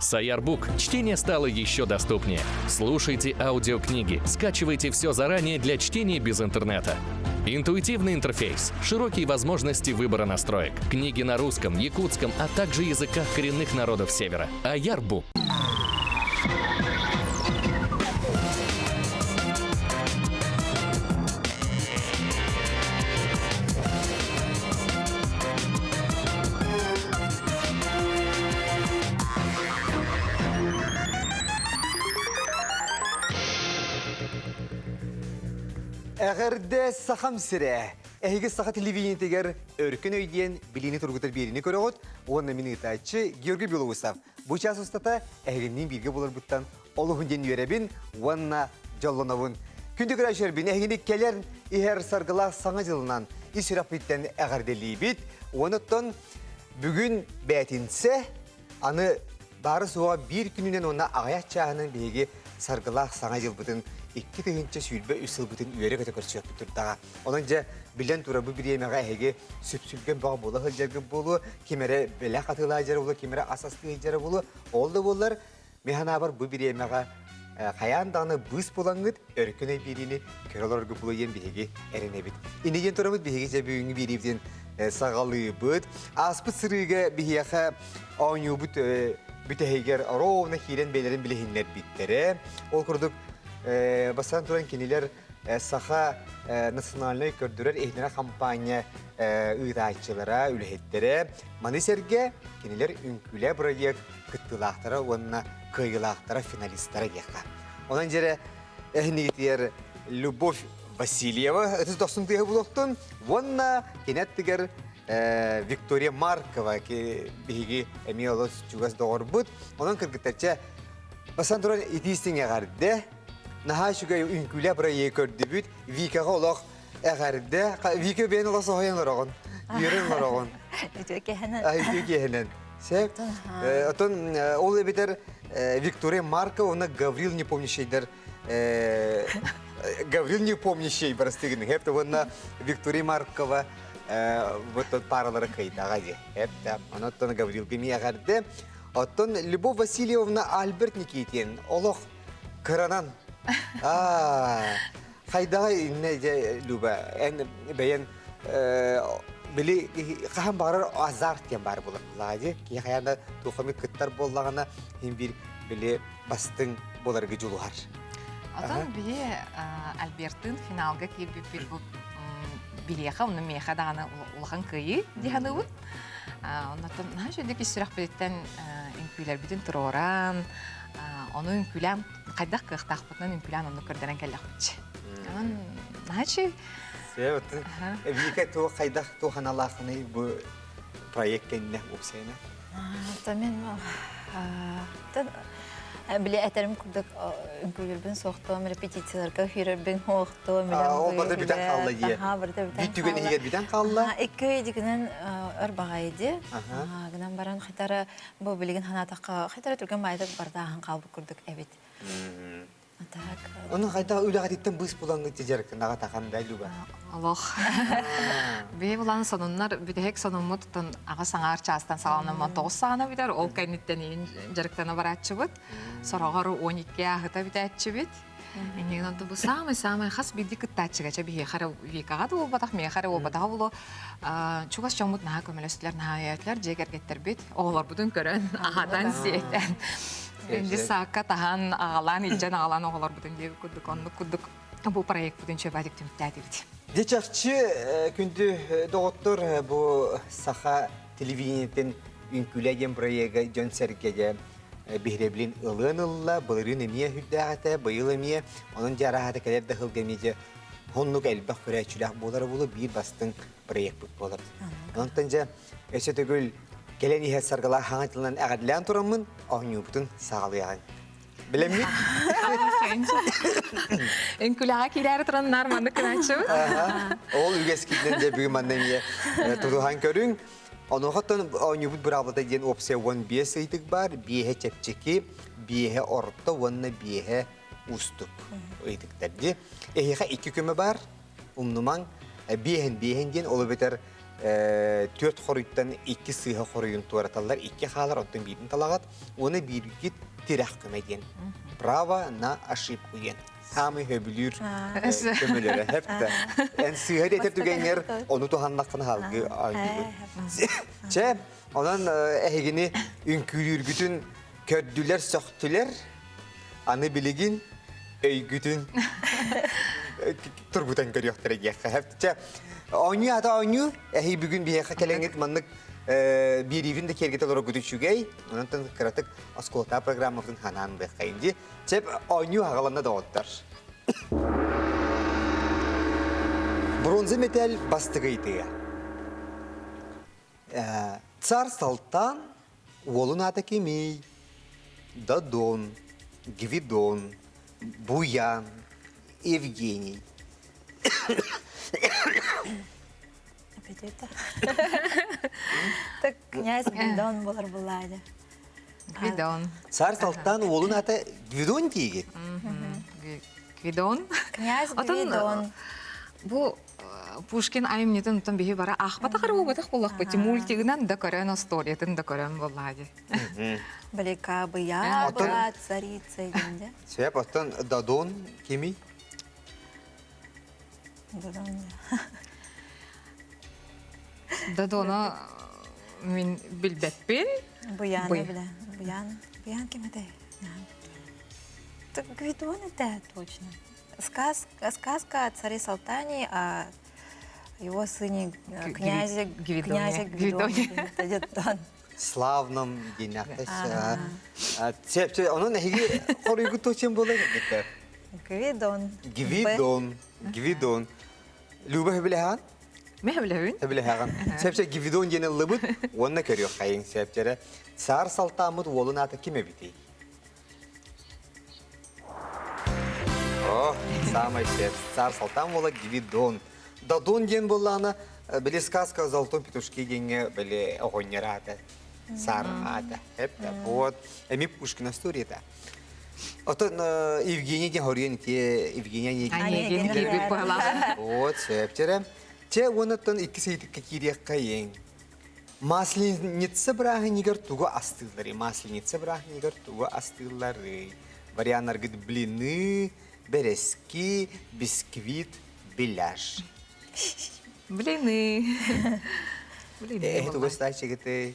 С Airbook чтение стало еще доступнее. Слушайте аудиокниги, скачивайте все заранее для чтения без интернета. Интуитивный интерфейс, широкие возможности выбора настроек, книги на русском, якутском, а также языках коренных народов Севера. Аярбук. Эҕэрдэ Сахам сирэ! Эһиги саха телевидениетигэр өркөн өй диэн билиини тургутар биэриини көрөҕүт уонна мин ыытааччы Георгий Белоусов. Бу чаас устата эһигинниин бииргэ буоларбыттан олуһун диэн үөрэбин уонна дьоллонобун. Күндү көрөөччүлэрбин эһигини кэлэр иһэр саргылаах саҥа дьылынан ис сүрэхпиттэн эҕэрдэлиибит. Уонуттан бүгүн бээтинсэ аны баары-суоҕа биир күнүнэн уонна аҕыйах чааһынан биһиги саргылаах саҥа дьылбытын 2023 сылбытын үөрэ-көтө көрсүөхпүт турдаҕа. Онон дьэ, билэн турар бу бириэмэҕэ эһиги сүпсүлгэн бөҕө буола сылдьаргыт буолуо, ким эрэ бэлэх атыылаа дьара буолуо, ким эрэ ас астыы сылдьара буолуо. Ол да буоллар, мин санаабар бу бириэмэҕэ хайаан даҕаны быыс булаҥҥыт өркөн өй биэриини көрө олорорго буолуо диэн биһиги эрэнэбит. Инньэ диэн турабыт биһиги дьэ бүгүҥҥү биэриибитин саҕалыыбыт. Ааспыт сырыыга биһиэхэ оонньуубут бүтэһигэр ровно киирэн бэйэлэрин билиһиннэрбиттэрэ. Ол курдук бастаан туран кинилэр Саха национальнай көрдөрөр иһитиннэрэр хампаанньа ыытааччылара, үлэһиттэрэ. Маны сэргэ кинилэр үҥкүүлээ бырайыак кыттыылаахтара уонна кыайыылаахтара финалистара диэххэ. Онон дьэрэ эһинигитигэр Любовь Васильева ытыс дохсун тыаһы булуохтун уонна кини аттыгар Виктория Маркова биһиги эмиэ олус чугас доҕорбут. Онон кыргыттарча бастан туран итиистиҥ эҕэрдэ Наһаа үчүгэй үҥкүүлээх бырайыагы көрдүбүт. Викаҕа олох эҕэрдэ. Вика бэйэн олох соһуйан олороҕун. Үөрэн олороҕун. Үтүө киэһэнэн. Үтүө киэһэнэн. Сөп. Отон ол эбэтэр Виктория Маркова уонна Гаврил Непомнящийдар Гаврил Непомнящий барастыгын хэп уонна Виктория Маркова вот паралары кыйдаҕа дии. Хэп да. Онон Гаврилга эмиэ эҕэрдэ. Оттон Любовь Васильевна Альберт Никитин олох Кыранан. Хайдаҕай иннэ дьэ Люба, эн бэйэн били хаһан баҕарар азарт диэн баар буолар буоллаҕа киһи хайаан да туохха эмит кыттар буоллаҕына иһин биир били бастыҥ буоларга дьулуһар. Отон биһи Альбертыын финалга киирбиппит бу билиэхэ, онно миэхэ даҕаны улахан кыайыы дии саныыбын. Оннотон наһаа үчүгэй ис сүрэхпититтэн үҥкүүлэрбитин туруоран, Ону үҥкүүлээн хайдах кыахтаахпытынан үҥкүүлээн оннук көрдөрөн кэллэхпит. Онон наһаа үчүгэй. Вика туох хайдах туох аналаахыный бу проект кэннэ уопсайына? Мен били этерим курдук үҥкүүлүүрбүн суохтуом, репетицияларга күүрэрбин суохтуом. Ол барыта бүтэн хаалла дии. Биир түгэн иһигэр бүтэн хаалла. Икки ый дигинэн өр баҕайы дии. Гынан баран хатара Бу билигин санаатахха, хайдах түргэн баайдык бардааһын хаалбыт курдук эбит. Так. Ону хайдах үлэҕититтэн быыс булаҥҥыт дьарыктанаҕа тахан да Люба? Олох. Бэйэ булан сонуннар бүтэһик сонуммут тон аҕа саҥаар чаастан саҕаланан 9 саҕана бүтэр, ол кэнниттэн иин дьарыктана барааччыбыт. Сороҕор 12 ааһыта бүтээччибит. Иннигин онтон бу самый-самый хас биирдии кыттааччыга чэ биһиэхэ эрэ Викаҕа да буолбатах, миэхэ эрэ буолбатаҕа буолуо чугас дьоммут наһаа көмөлөстүлэр, наһаа өйөөтүлэр, дьиэ кэргэттэрбит оҕолорбутун көрөн, аһатан-сиэтэн, инди саакка таһан, аҕалаан, илдьэн аҕалаан оҕолорбутун диэбит курдук, оннук курдук бу проекпытын чөбөтүк түмүктээтибит. Дьэ чахчы күндү доҕоттор бу саха телевидениетин үҥкүүлэ диэн проега дьон-сэргэ дьэ биһирэбилин ылыан ылла, былырыын эмиэ сүрдээх этэ, быйыл эмиэ. Онон дьэ арааһата кэлэр да сылга эмиэ дьэ оннук элбэх көрөөччүлээх буолара буолуо биир бастыҥ проекпыт буолар. Онтон дьэ өссө төгүл кэлэн иһэр саргылаах хаҥа тылынан эҕэрдэлээн тураммын оонньуубутун саҕалыаҕыҥ. Билэммит? Үҥкүлэҕэ киирээри туран наар маннык гынааччыбыт. Ол үгэскитинэн дьэ бүгүн манна эмиэ тутуһан көрүҥ. Онуоха оонньуубут быраабылата диэн уопсайа 15 ыйытык баар, биэһэ чэпчэки, биэһэ орто уонна биэһэ уустук ыйытыктар дии. Эһиэхэ икки көмө баар, умнумаҥ, биэһин биэһин диэн, ол эбэтэр Түөрт хоруйтан икки сыыһа хоруйун туораталлар, икки хаалар, онтон биирин талаҕат. Уонна бииргит тирэх көмө диэн. Право на ошибку диэн. Саамай сөбүлүүр көмөлөрө хэпта. Эн сыыһа диэтэр түгэҥҥэр ону туһаннаххына халгы оонньуубун. Чэ, онон эһигини үҥкүүлүүргүтүн көрдүлэр, сөхтүлэр. Аны билигин өйгүтүн тургутан көрүөхтэрэ диэххэ. Чэ, оонньуу ата оонньуу. Эһи бүгүн биһиэхэ кэлэҥҥит маннык биэриибин да киэргэтэ олороргут үчүгэй. Онон кыратык оскуолатаа программабытын ханаан быаххайын дии. Чэп оонньуу аҕаланна доҕоттор. Бронза металл бастакы ыйытыга. Царь Салтан уолун аата кимий? Дадон, Гвидон, Буян, Евгений. Аппетита. Так князь Гвидон болар буллаады. Гвидон. Царь Салтан уолун аата Гвидон диигит. Гвидон. Князь Гвидон. Бу Пушкин айымньытын оттон биһи бара аахпатах эрэ буолбатах буоллахпыт мультигынан да көрөн остуоруйатын да көрөн буоллаа дии. Балика быйаа была царица дегенде. Сөп, оттон Дадон кимий? Дадон. Дадона мин билбэппин. Буян биле. Буян. Буян ким этэй? Так Гвидон это точно. Сказка, сказка о царе Салтане, о его сыне князе князе Гвидоне. Славном динахтас. Онон эһиги хоруйгут точен буолар эбиттэр. Гвидон. Гвидон. Гвидон. Люба хөбүлэһэҕин? Мен хөбүлэһэбин. Хөбүлэһэҕин. Сөпсө Гвидон диэн ыллыбыт уонна көрүөххэйиҥ сөпчэрэ. Саар Салтааммыт уолун аата ким эбитий? О, самый шеф. Цар Салтан буола Гвидон. Дадон диэн буоллаҕына, били сказка о золотом петушке диэҥҥэ били оҕонньор аата. Саар аата. Эп вот. Эми Пушкина историята. Отон Евгений диэн хоруйан ити Евгений Онегин киирбит быһалаах. Вот, сөп Чэ, уоннаттан икки ыйытыкка киириэххэ иэҥ. Масленица бырааһынньыгар тугу астыылларый? Масленица бырааһынньыгар тугу астыылларый? Варианнаргыт блины, бэрэски, бисквит, беляш. Блины. Блины. Эһи тугу астааччыгыты?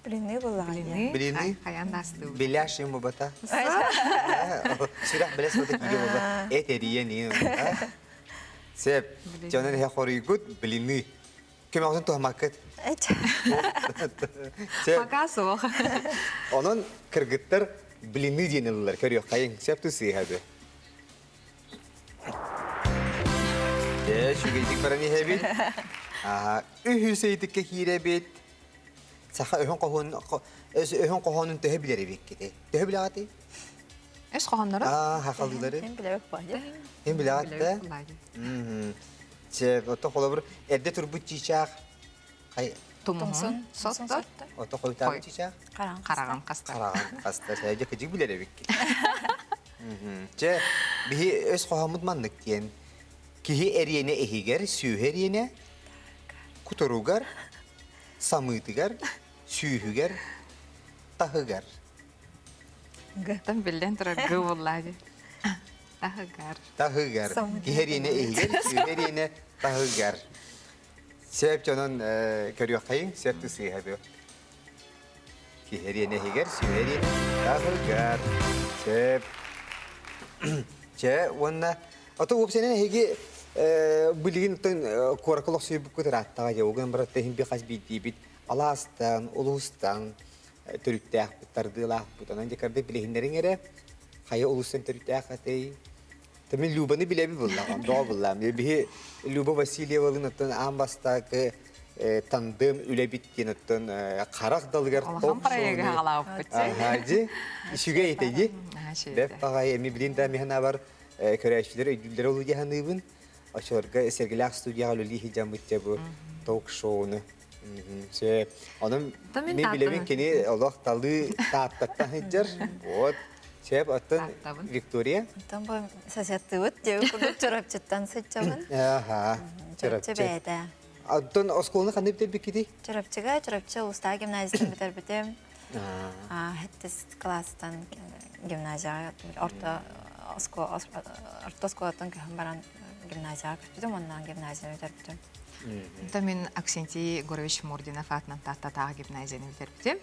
Блины буллаҕа. Блины? Хайан да астыыбыт. Беляш им бата. Сүрэх белес бата киирэ буолла. Эт эрийэн иин. Сеп, дьонун эһэ хоруйгут блины. Көмөҕүтүн туһаммаккыт. Пока суох. Онон кыргыттар блины диэн ыллылар. Көрүөххэйиҥ. Сөп ту сыыһа бу. Ээ, үчүгэйдик баран иһэбит. Үһүс ыйытыкка киирэбит. Саха өһөн хоһоон өһөн хоһоонун төһө билэр эбиккити? Төһө билэҕитий? Өс хоһооннору? Аа, хахалыылары. Ким билэбит баайы. Ким билэҕит да? Чэ, ото холобур, эрдэ турбут чыычаах Тумуһун соттор. Ото хойутаабыт чыычаах? Хараҕын хастар. Хараҕын хастар. Дьэ, кыдьык билэр эбиккит. Чэ, биһи өс хоһооммут маннык диэн. Киһи эриэнэ иһигэр, сүөһү эриэнэ, кутуругар, самыытыгар, сүүһүгэр, таһыгар. Гыттан биллэн турар гы буоллаа дии. Таһыгар. Таһыгар. Киһи эриэнэ иһигэр, сүөһү эриэнэ таһыгар. Сөп дьонун көрүөххэйиҥ, сөп сыыһа бу. Киһи эриэнэ иһигэр, сүөһү эриэнэ таһыгар. Сөп. Чэ, уонна ото уопсайынан эһиги билигин оттон куоракка олохсуйбуккут ырааттаҕа дьэ, уган баратта иһин би хас биирдиибит алаастан, улуустан төрүттээхпит, тардыылаахпыт. Онон дьэ кырдык билиһиннэриҥ эрэ хайа улуустан төрүттээх этэй? Мин Любаны билэбин буллаҕым, доҕо буллаам. Биһи Люба Васильевалыын оттон аан бастакы тандем үлэбит диэн оттон харах далыгар Улахан проегы хаҕалаабыппыт. Ди, үчүгэй этэ ди. Бэп баҕай эми билин да миһанабар көрөөччүлэр өйдүүллэрэ олу дии саныыбын. Очолорго сэргэлээх студияҕа үлэлии сылдьаммыт дьэ бу ток-шоуну. Сөп. Онон Мин мин билэбин кини олох талыы Тааттаттан сылдьар. Вот. Сөп, оттон Тааттабын. Виктория? Оттон бу соседтыыбыт диэби курдук Чурапчыттан сылдьабын. Аха. Чурапчы Чурапчы. бэйэтэ. Оттон оскуоланы ханна бүтэрбиккитий? Чурапчыга, Чурапчы улуустааҕы гимназиятын бүтэрбитим. Сэттис кылаастан гимназияҕа орто орто оскуолаттан көһөн баран гимназияҕа көспүтүм уонна гимназияны бүтэрбитим. Онтон мин Аксентий Егорович Мординов аатынан Тааттатааҕы гимназияны бүтэрбитим.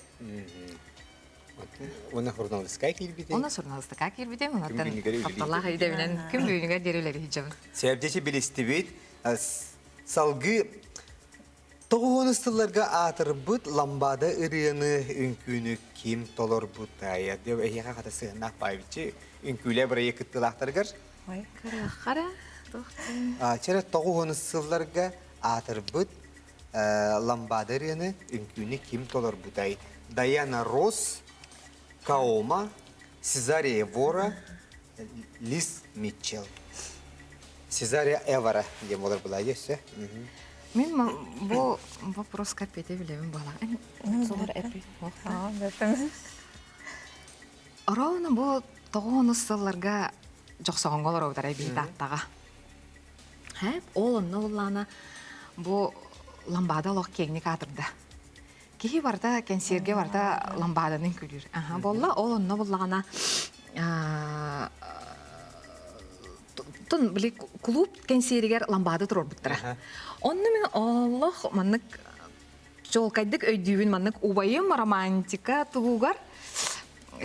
Уонна журналистка киирбитим. Уонна журналистика киирбитим. Онтон тапталлаах идэбинэн күн бүгүнүгэр диэри үлэлиһи Сэрдечи билистибит. Салгыы Тоҕуһуон сылларга аатырбыт ламбада ырыаны үҥкүүнү ким толорбутай? Эһиэхэ хата сыһыннаах баайбыччы үҥкүүлэ бырайыак кыттыылаахтарыгар. Ой, хара Чэрэ тоҕуһуон сылларга аатырбыт ламбада ырыаны үҥкүүнү ким толорбутай? Даяна Росс, Каома, Сезария Вора, Лиз Митчелл. Сезария Эвара диэн буолар былаайы өссө. Мин бу вопроска ответи билэбин буолар. Солор эпи. Ровно бу тоҕуонус сылларга дьохсоҕоҥҥо олоробутара биһи тааттаҕа. Хэп, ол онно буллаана бу ламбада олох киэҥник аатырда. Киһи барыта кэнсиэргэ барыта ламбаданын күлүүр. Аха, буолла, ол онно буллаҕына тун били клуб кэнсиэригэр ламбада туруорбуттара. Онно мин олох маннык чуолкайдык өйдүүбүн маннык убайым романтика туһугар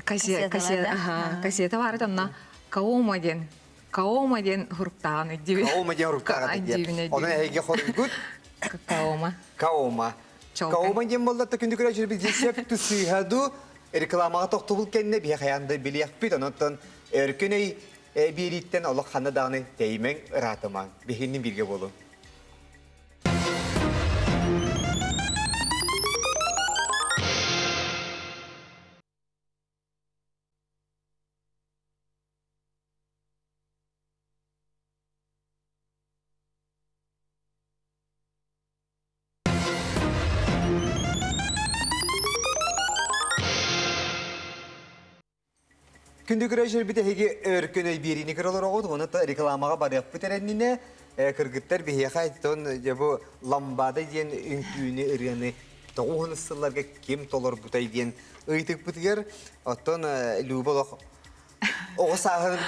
кассета баар онно Каома диэн Каома диэн хуруктааҕын өйдүүбүн. Каома диэн хуруктааҕын өйдүүбүн. Онон эһиги хоруйгут Каома. Каома. Каома диэн буолла да күндү көрөөччүлэр сөп сыыһа дуу рекламаҕа тохтобул кэннэ биһи хайаан да билиэхпит. Онон өркөн өй биэрииттэн олох ханна даҕаны тэйимэҥ, ыраатымаҥ. Биһигиннин бииргэ буолуҥ. Күндү көрөөччүлэрбит эһиги өркөн өй биэриини көрө олороҕут, уонна рекламаҕа барыахпыт эрэннинэ, кыргыттар биһиэхэ оттон дьэ бу ламбада диэн үҥкүүнү ырыаны тоҕуһун сылларга ким толорбутай диэн ыйытыкпытыгар оттон Люба олох Оҕо сааһын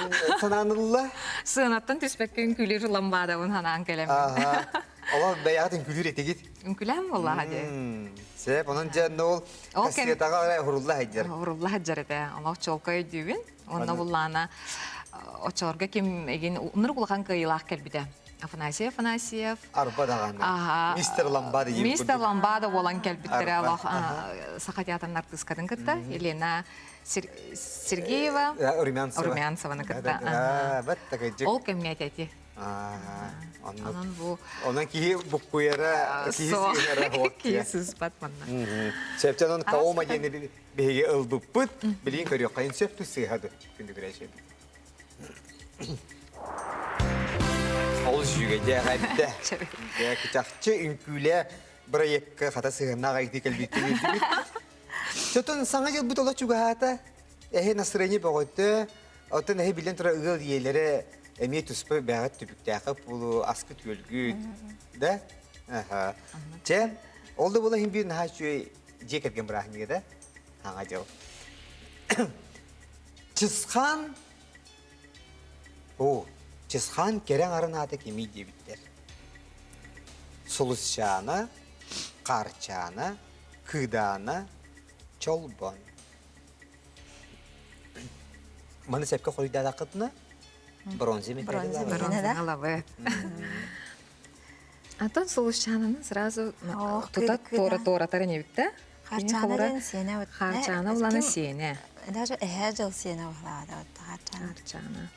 санаан ылла. Сыанаттан түспэккэ үҥкүүлүүр ламбаадабын санаан кэлэммин. Олох бэйэҕит үҥкүүлүүр этигит. Үҥкүүлээн буоллаҕа дии. Сөп, онон дьэ ол кассетаҕа урулла сылдьар. Урулла сылдьар этэ. Олох чуолкай өйдүүбүн. Онно буллаана оччолорго ким эгин ынырык улахан кыайыылаах кэлбитэ. Афанасий Афанасьев. Арба даҕаны. Мистер Ламбада. Мистер Ламбада буолан кэлбиттэрэ олох Саха театрын артыыскатын кытта Елена Сергеева Румянцева. Румянцеваны кытта. Ол кэмҥэ эти. Онон бу Онон киһи буккуйара, киһи сыһыара Киһи сыспат манна. Сөптөн он Каома диэни биһиги ылбыппыт, билигин көрүөххэйин сөп сыыһа күндү күрээчи. Ол жүгэдэ эбдэ. Чахчы үҥкүүлэ бырайыакка хата сыһыаннаах айгыы кэлбиттин үрдүбүт. Чотон саҥа дьылбыт олох чугаһаата. Эһи настроение бөҕөтө. Оттон эһи билэн турар ыал ийэлэрэ эмиэ туспа бэҕэт түбүктээхэ буолу аскыт үөлгүт. Да? Аха. Чэ, ол да буола иһин биир наһаа үчүгэй дьиэ кэргэн бырааһынньыга да? Саҥа дьыл. Чысхаан О, Чысхаан кэрэ аҥарын аата кимий диэбиттэр. Сулусчаана, Хаарчаана, Кыыдаана, Чолбон. Маны сөпкө хоруйдаатаххытына бронза Бронза Бронза ылабыт. Антон Сулусчаананы сразу тута туора-туоратар инибит да? Харчаана диэн сиэнэ Харчаана уланы сиэнэ. Даже эһээ дьыл сиэнэ баһылаата Харчаана. Харчаана.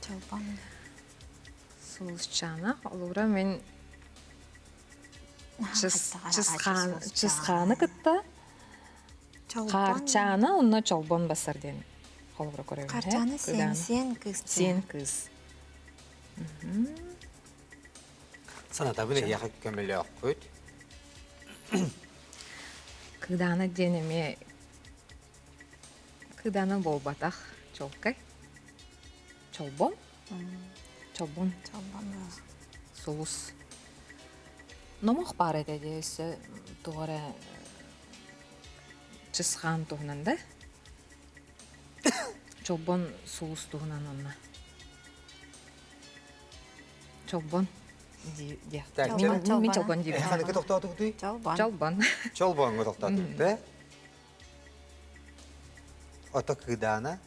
Чолбон. Сулусчаана олура мин Чысхааны кытта Харчаана онно чолбон басар диэн холобура көрөбүн. Харчаана сиэн сиэн кыыс. Сиэн кыыс. Санатабын эһиэхэ көмөлөөххүт. Кыдаана диэн эмиэ Кыдаана буолбатах чолкай. Чолбон. Чолбон. Чолбон. Сулус. Номох баар этэ дии өссө туох эрэ Чысхаан туһунан да? Чолбон сулус туһунан онно. Чолбон дии диэхтэр. Мин чолбон диибин. Ханныгы тохтоотугутуй? Чолбон. Чолбон. Чолбоҥҥо тохтоотугут да? Ото кыдаана.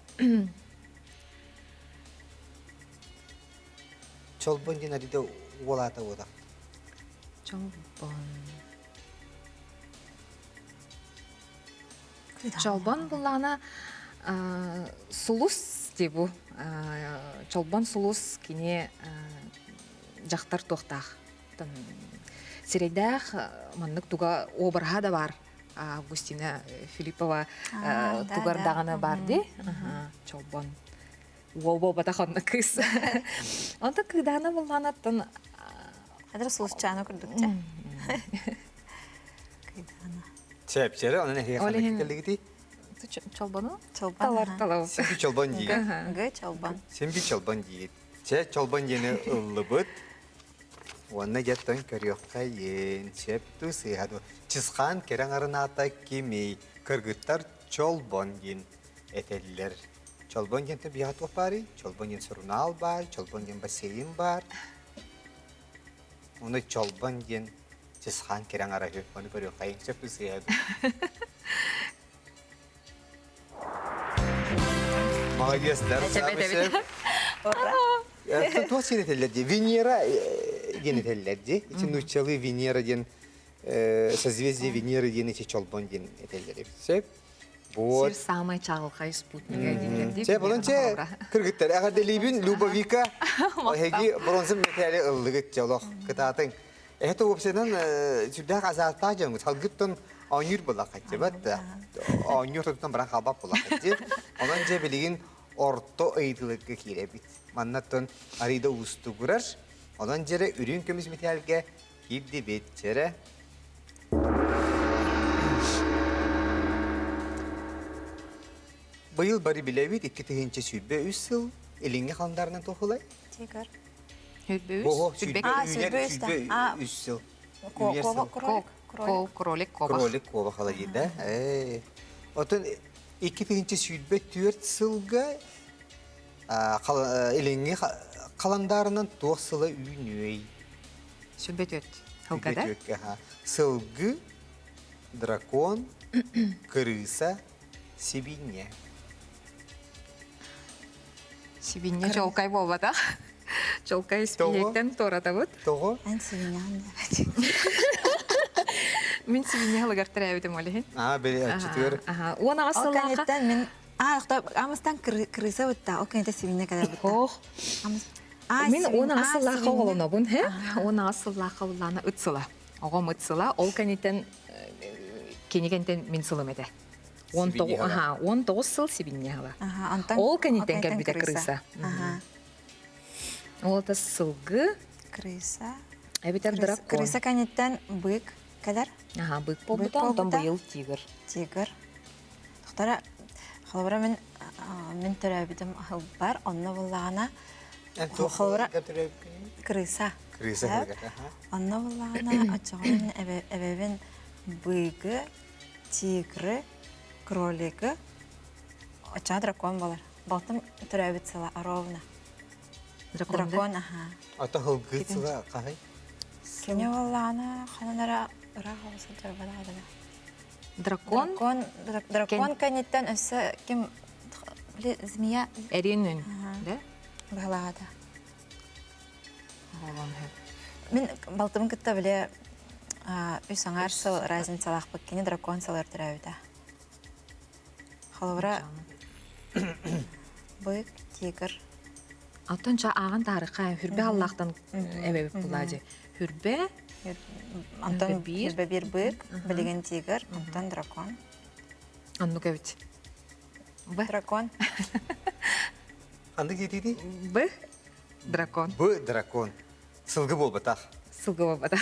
Чолбон диэн арида уолаата уода. Чолбон. Чолбон буллаҕына сулус дии бу. Чолбон сулус кини дьахтар туохтаах. Сирэйдээх маннык туга обраһа да бар. Августина Филиппова тугар даҕаны бар дии. Чолбон. Уол буолбатах онно кыыс. Онто кыыдаана буллаанаттан Хадыр сулусчаана курдук дьэ. Кыыдаана. Чэпчэри, онон эһиги Ол иһин кэллигити? Чолбону? Чолбон. Талар талау. Симби чолбон диигит. Г чолбон. Симби чолбон диигит. Чэ, чолбон диэни ыллыбыт. Уонна дьэттэн көрүөххэ иэн, чэп ту сыыһа ду. Чысхаан кэрэҥ арынаата кимий? Кыргыттар чолбон диэн этэллэр. Чолбон диэн биһиэхэ туох баарый? Чолбон диэн сурунаал баар, Чолбон диэн бассейн баар. Ону Чолбон диэн Чысхаан кирэҥ араһы, ону көрүөххэйиҥ сөп сыыһа Молодецтар. Туох сир этэллэр дии? Венера диэн этэллэр дии. Ити нууччалыы Венера диэн созвездие Венеры диэн ити чолбон диэн этэллэр эбит. Сөп. Вот. Сир самай чаҕылхай спутнига дииллэр Чэ, булан чэ, кыргыттар, эҕэрдэлиибин Любовика. Эһиги бронза мэтээли ыллыгыт дьэ олох кытаатыҥ. Эһэ уопсайынан сүрдээх азартаах дьоҥҥут. Салгыттан оонньуур булаххаччыбат да. Оонньуур тутан баран хаалбат булаххаччы. Онон дьэ билигин орто ыйытылыкка киирэбит. Маннаттан арыйда уустугурар. Онон дьэрэ үрүҥ көмүс мэтээлгэ киирдибит. Чэрэ. Быйыл бары билэбит 2023 сыл илиҥҥи халандарынан туохулай? Тигр. Хүрбэ үс. Сүүрбэ үс сыл. Кролик. Кролик кобах. Кролик кобах алаги да. Отон 2024 сылга илиҥҥи халандаарынан туох сыла үүнүөй? 24 сылга да? Сылгы, дракон, кырыыса, сибиньэ. Сибиньэ чолкай буолбатах. Чолкай испииһэктэн туоратабыт. Тоҕо? Эн сибиньэҕин диэбит. Мин сибиньэ сылыгар төрөөбүтүм ол иһин. Аа, били аччытыгар. 18 Ол сыллаахха. кэнниттэн мин Аа, амыстан крыса бытта, ол кэнниттэн сибиньэ кэлэр бытта. Ох. Мин 18 сыллаахха оҕолонобун, хэ? 18 сыллаахха уллаана ыт сыла. Оҕом ыт сыла. Ол кэнниттэн кини кэнниттэн мин сылым этэ. 19 сыл сибинньэ сыла. Ол кэнниттэн кэлбитэ крыса. Ол это сылгы. Крыса. Эбитер дракон. Крыса кэнниттэн бык кэлэр. Аха, бык буолбута, онтон быйыл тигр. Тигр. Тохтара, холобура мин мин төрөөбүтүм аһылбар, онно буллаҕына холобура крыса. Крыса. Онно буллаҕына оччоҕо мин эбэбин быгы, тигры, кролигы, оччоҕо дракон болар. Балтым төрөөбүт сыла ровно. Дракон, аха. Ата хылгы сыла хаһай? Кини буоллаҕына ханан эрэ ыраах оҕо сылдьар бадаҕа Дракон? Дракон, дракон кэнниттэн өссө ким били змея Эриэн да? Быһалаата. Мин балтыбын кытта били үс аҥаар сыл разницалаахпыт кини дракон сылар төрөөбүтэ. Холобура бык, тигр. Аттан ча ааҕан таарыха хүрбэ аллаахтан эбэбит булаадьы. Хүрбэ Онтон хүрбэ биир бык, билигин тигр, онтон дракон. Оннук эбит. Б. Дракон. Ханнык диэтиий? Б. Дракон. Б. Дракон. Сылгы буолбатах. Сылгы буолбатах.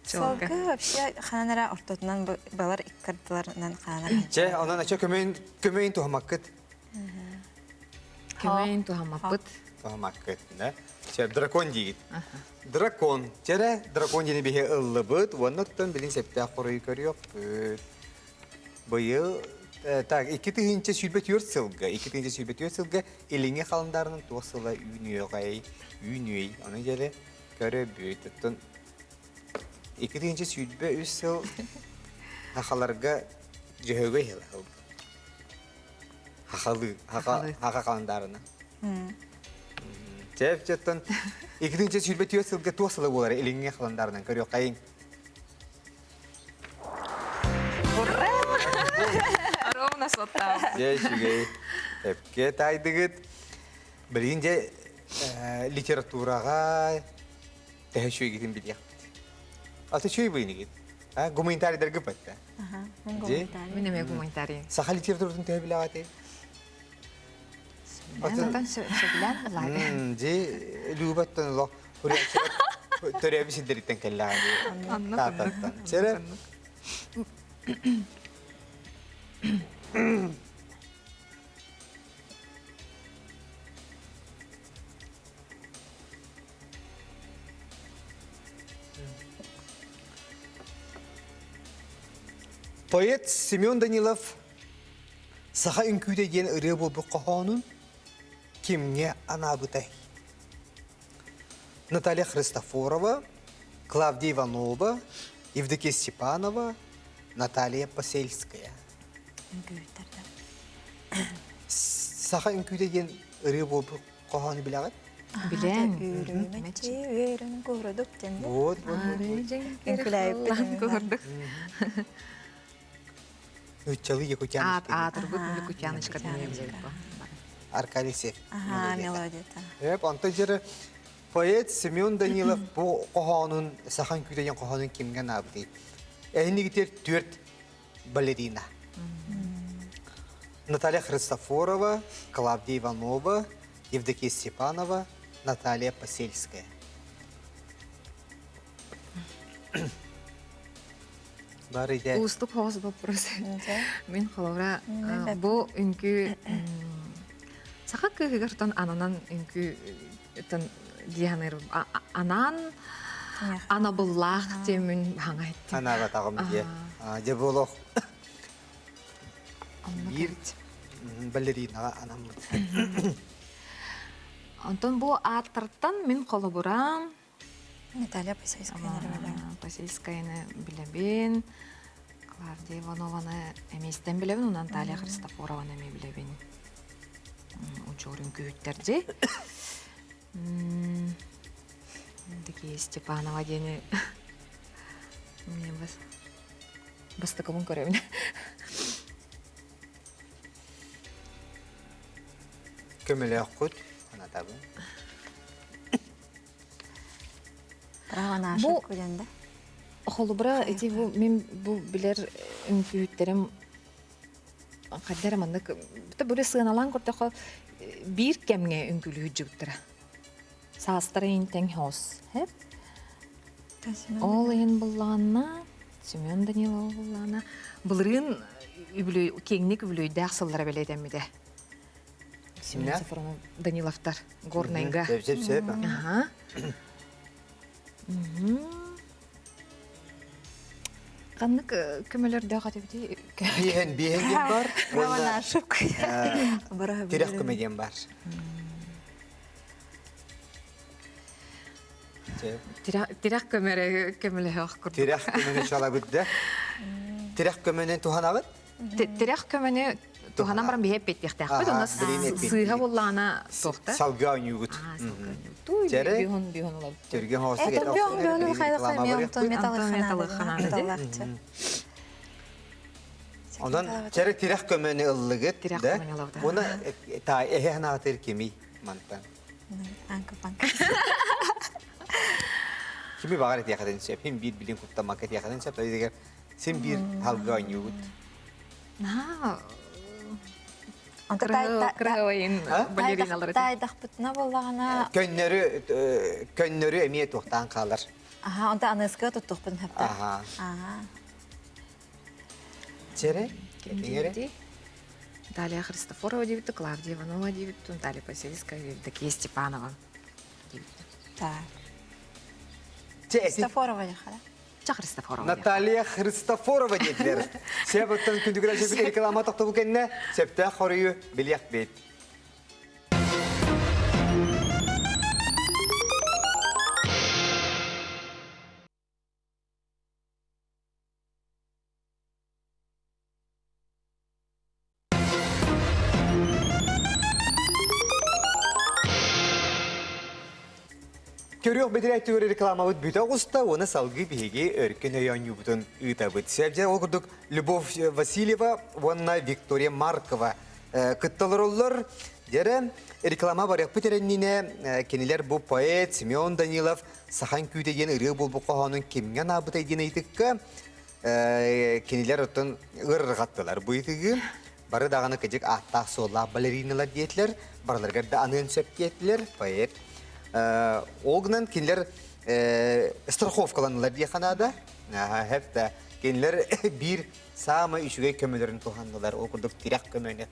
Сылгы вообще ханан эрэ ортотунан балар иккардыларынан ханан эрэ. Чэ, онон ача көмөйүн көмөйүн туһамаккыт. Көмөйүн туһаммаппыт. Тоһумаккыт, да? Чэ, дракон диигит. Дракон. Чэрэ, дракон диэни биһи ыллыбыт, уонна оттон билин септөөх хоруйу көрүөхпүт. Быйыл так, 2024 сылга, 2024 сылга илиҥҥи халандаарынан туох сыла үүнүөҕэй, үүнүөй, ону дьэлэ көрөбүт. Оттон 2023 сыл хахаларга дьөһөгөй сыла Хахалыы, хаха халандаарынан. Чэ, оттон 2024 сылга туох сыла буолар илиҥҥи халандаарынан көрүөххэйиҥ. Ура! Ровно соттаах. Дьэ, үчүгэй. Эпке таайдыгыт. Билигин дьэ литератураҕа төһө үчүгэйгитин билиэхпит. Аты үчүгэй быйынигит. Гуманитарийдаргы баттаа. Мин эмиэ гуманитарий. Саха литературатын төһө билэҕитий? Онтон сөбүлээн ылаары. Дьи Любаттан олох төрөөбүт сирдэриттэн кэллэҕин. Тааттаттан. Сэрэ. Поэт Семен Данилов Саха үҥкүүтэ диэн ырыа буолбут хоһоонун кимҥэ анаабытай? Наталья Христофорова, Клавдия Иванова, Евдокия Степанова, Наталья Посельская. Үҥкүүттэр да. Саха үҥкүүтэ диэн ырыа буолбут хоһоону билэҕит? Билэн. Үөрүмэччи үөрүн курдук диэн. Вот, вот, вот. Үҥкүлээбиппит. Курдук. Нуччалыы Якутяночка. Аатырбыт Якутяночка Аркадий Сев. Ага, мелодията. Эп, онто жер поэт Семен Данилов бу хоһоонун сахан күүтэн хоһоонун кимҥэ анаабытый? Эһинигитер түөрт балерина. Наталья Христофорова, Клавдия Иванова, Евдокия Степанова, Наталья Посельская. Бары идэ. Уустук хоҕус вопрос. Мин холобура бу үҥкүү саха кыыһыгар ананан үҥкүү дии саныыр анаан анабыллаах диэммин хаҥа иттим. Анаабатаҕым диэ. Дьэ буолуох биир балеринаҕа анаммыт. Онтон бу ааттартан мин холобура Наталья Посельскаяны билэбин. Посельскаяны билэбин. Клавдия Иванованы эмиэ истэн билэбин, уонна Наталья Христофорованы эмиэ билэбин. Учуор үҥкүүһүттэр дии. Такие Степанова диэни мне бас бастакыбын көрөбүн. Көмөлөөххүт, анатабын. Право на Бу ошибку диэн да? холобура ити бу мин бу билэр үҥкүүһүттэрим хайда эрэ маннык бу сыаналаан көрдөххө биир кэмҥэ үҥкүүлүү сылдьыбыттара. Саастара иһин тэҥ хоос. Ол иһин буллаҕына Семен Данилов буллаҕына былырыын үбүлүөй киэҥник үбүлүөйдээх сыллара бэлиэтэммитэ. Семен Софронов Даниловтар Горнайга. Сөп, сөп, сөп. Аха. Ханнык көмөлөрдөөх этибитий? Биэһэн, биэһэн диэн бар. Право на ошибку. Тирэх көмө диэн бар. Тирэх көмөрө көмөлөһөх курдук. Тирэх көмөнү чалабыт да. Тирэх көмөнү туһанабыт? Тирэх көмөнү туһанан баран биһи эппиэттиэхтээхпит. Онно сыыһа буллаҕына туохта? Салгыы оонньуугут. Туй биһун биһун улабыт. Түргэн хоосу Это биһун биһун металлыханаа Онон чэрэ тирэх көмөнү ыллыгыт да. Уна та эһэ ханаатыр кимий мантан. Анка панка. Кими баҕар этиэхэтин сөп, хим биир билин куттаммакка этиэхэтин сөп, дэгэр син биир халга оонньуугут. Наһаа кырыһабайын балериналар Таайдахпытына буоллаҕына Көннөрү көннөрү эмиэ туохтаан хаалар. Аха, онто аныска туттуохпун сөптө. Аха. Аха. Чэрэ, кэтиҥэрэ. Наталья Христофорова диэбиттэ, Клавдия Иванова диэбиттэ, Наталья Васильевская, Евдокия Степанова диэбиттэ. Так. Христофорова дьахара. Ча Христофорова. Наталья Христофорова диэтилэр. Себеттен күндүгүрэ сөбүт реклама тохтобу кэннэ сөптөөх хоруйу билиэхпит. Көрүөх бэтэрээ түгэр рекламабыт бүтэ оҕуста уонна салгыы биһиги өркөн өй оонньуубутун ыытабыт. Сөп ол курдук Любовь Васильева уонна Виктория Маркова кытта олороллор. Дьэрэ реклама барыахпыт эрэннинэ кинилэр бу поэт Семен Данилов Сахан күүтэ диэн ырыа буолбут хоһоонун кимҥэ анаабытай диэн ыйытыкка кинилэр оттон ыарырҕаттылар. Бу ыйытыгы бары даҕаны кыдьык ааттаах-суоллаах балериналар диэтилэр, барыларыгар да аныан сөп диэтилэр, поэт. Ол гынан кинилэр страховкаланнылар диэххэ наада. Хэп кинилэр биир саамай үчүгэй көмөлөрүн туһаннылар, ол курдук тирэх көмөнү.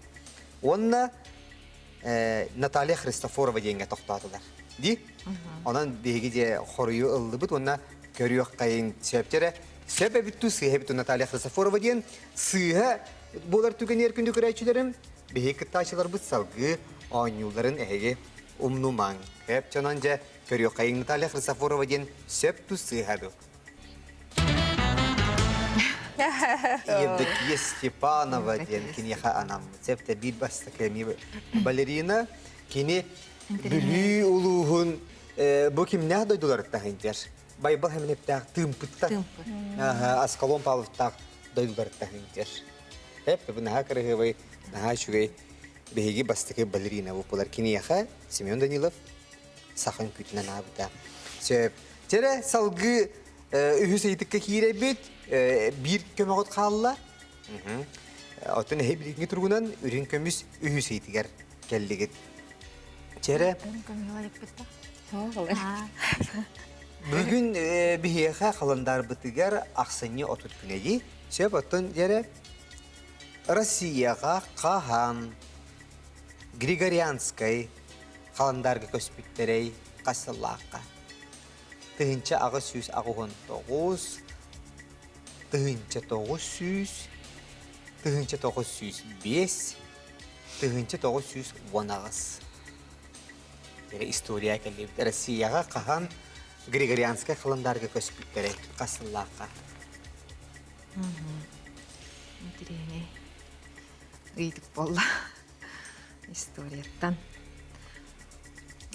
Уонна Наталья Христофорова диэҥҥэ тохтоотулар. Ди? Онон биһиги дьэ хоруйу ыллыбыт уонна көрүөххэйин сөптөрө сөп эбит туу сыыһа эбит Наталья Христофорова диэн сыыһа буолар түгэнигэр күндү көрөөччүлэрим биһиги кыттааччыларбыт салгыы оонньуулларын эһиги умнумаҥ. Сөп чонон дьэ көрүөххэйин Наталья Христофорова диэн сөп туу сыыһа дуу. Евдокия Степанова диэн киниэхэ анаммыт. Сөптө биир бастакы эмиэ балерина. Кини Бүлүү улууһун бу кимнээх дойдуларыттан сылдьар? Байбал Хэминэптээх Тыымпыттан. Аскалон Павловтаах дойдуларыттан сылдьар. Эп бу наһаа кырыһыабай, наһаа үчүгэй биһиги бастакы балерина буолар. Киниэхэ Семен Данилов саха үҥкүүтүнэн аабыта. Сөп. Чэрэ салгыы үһүс ыйытыкка киирэбит. Биир көмөҕүт хаалла. Оттон эһи билиҥҥи туругунан үрүҥ көмүс үһүс ыйытыгар кэллигит. Чэрэ. Бүгүн биһиэхэ халандаарбытыгар ахсынньы 30 күнэйи. Сөп оттон дьэрэ Россияҕа хаһан Григорианскай халандаарга көспүттэрэй хас сыллаахха? 1889, 1900, 1905, 1918. Эрэ история кэллибит. Россияҕа хаһан Григорианскай халандаарга көспүттэрэй хас сыллаахха? Интириэһинэй ыйытык буолла. Историяттан.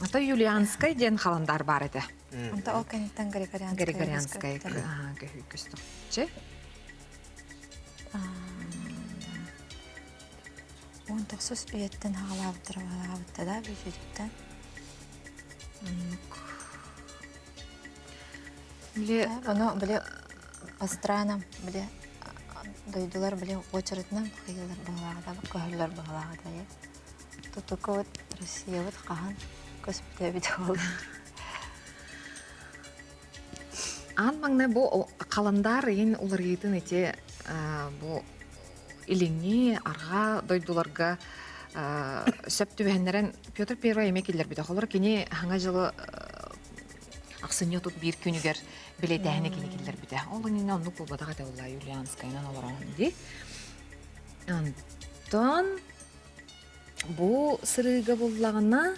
Ата Юлианскай диэн халандаар баар этэ. Онто ол кэнниттэн Григорианскай. Григорианскай көһүү көстөхчө. Он тохсус үйэттэн хаалаабыттара хаалаабытта да бүтүтүттэн. Били Ону били по странам били дойдулар били очередынан хайылар быһылааҕыта көһөллөр быһылааҕыта Тутуку вот Россиябыт хаһан көспүтэ эбит буолла. Аан маҥнай бу халандаар ыйын уларыйыытын ити бу илиҥҥи арҕаа дойдуларга сөп түбэһиннэрэн Петр Первый эмиэ киллэрбитэ. Холор кини хаҥа дьылы ахсынньы 31 күнүгэр билиэтээһини кини киллэрбитэ. Ол иннинэ оннук буолбатах этэ буолла Юлианскайынан олорон дии. Онтон бу сырыыга буллаҕына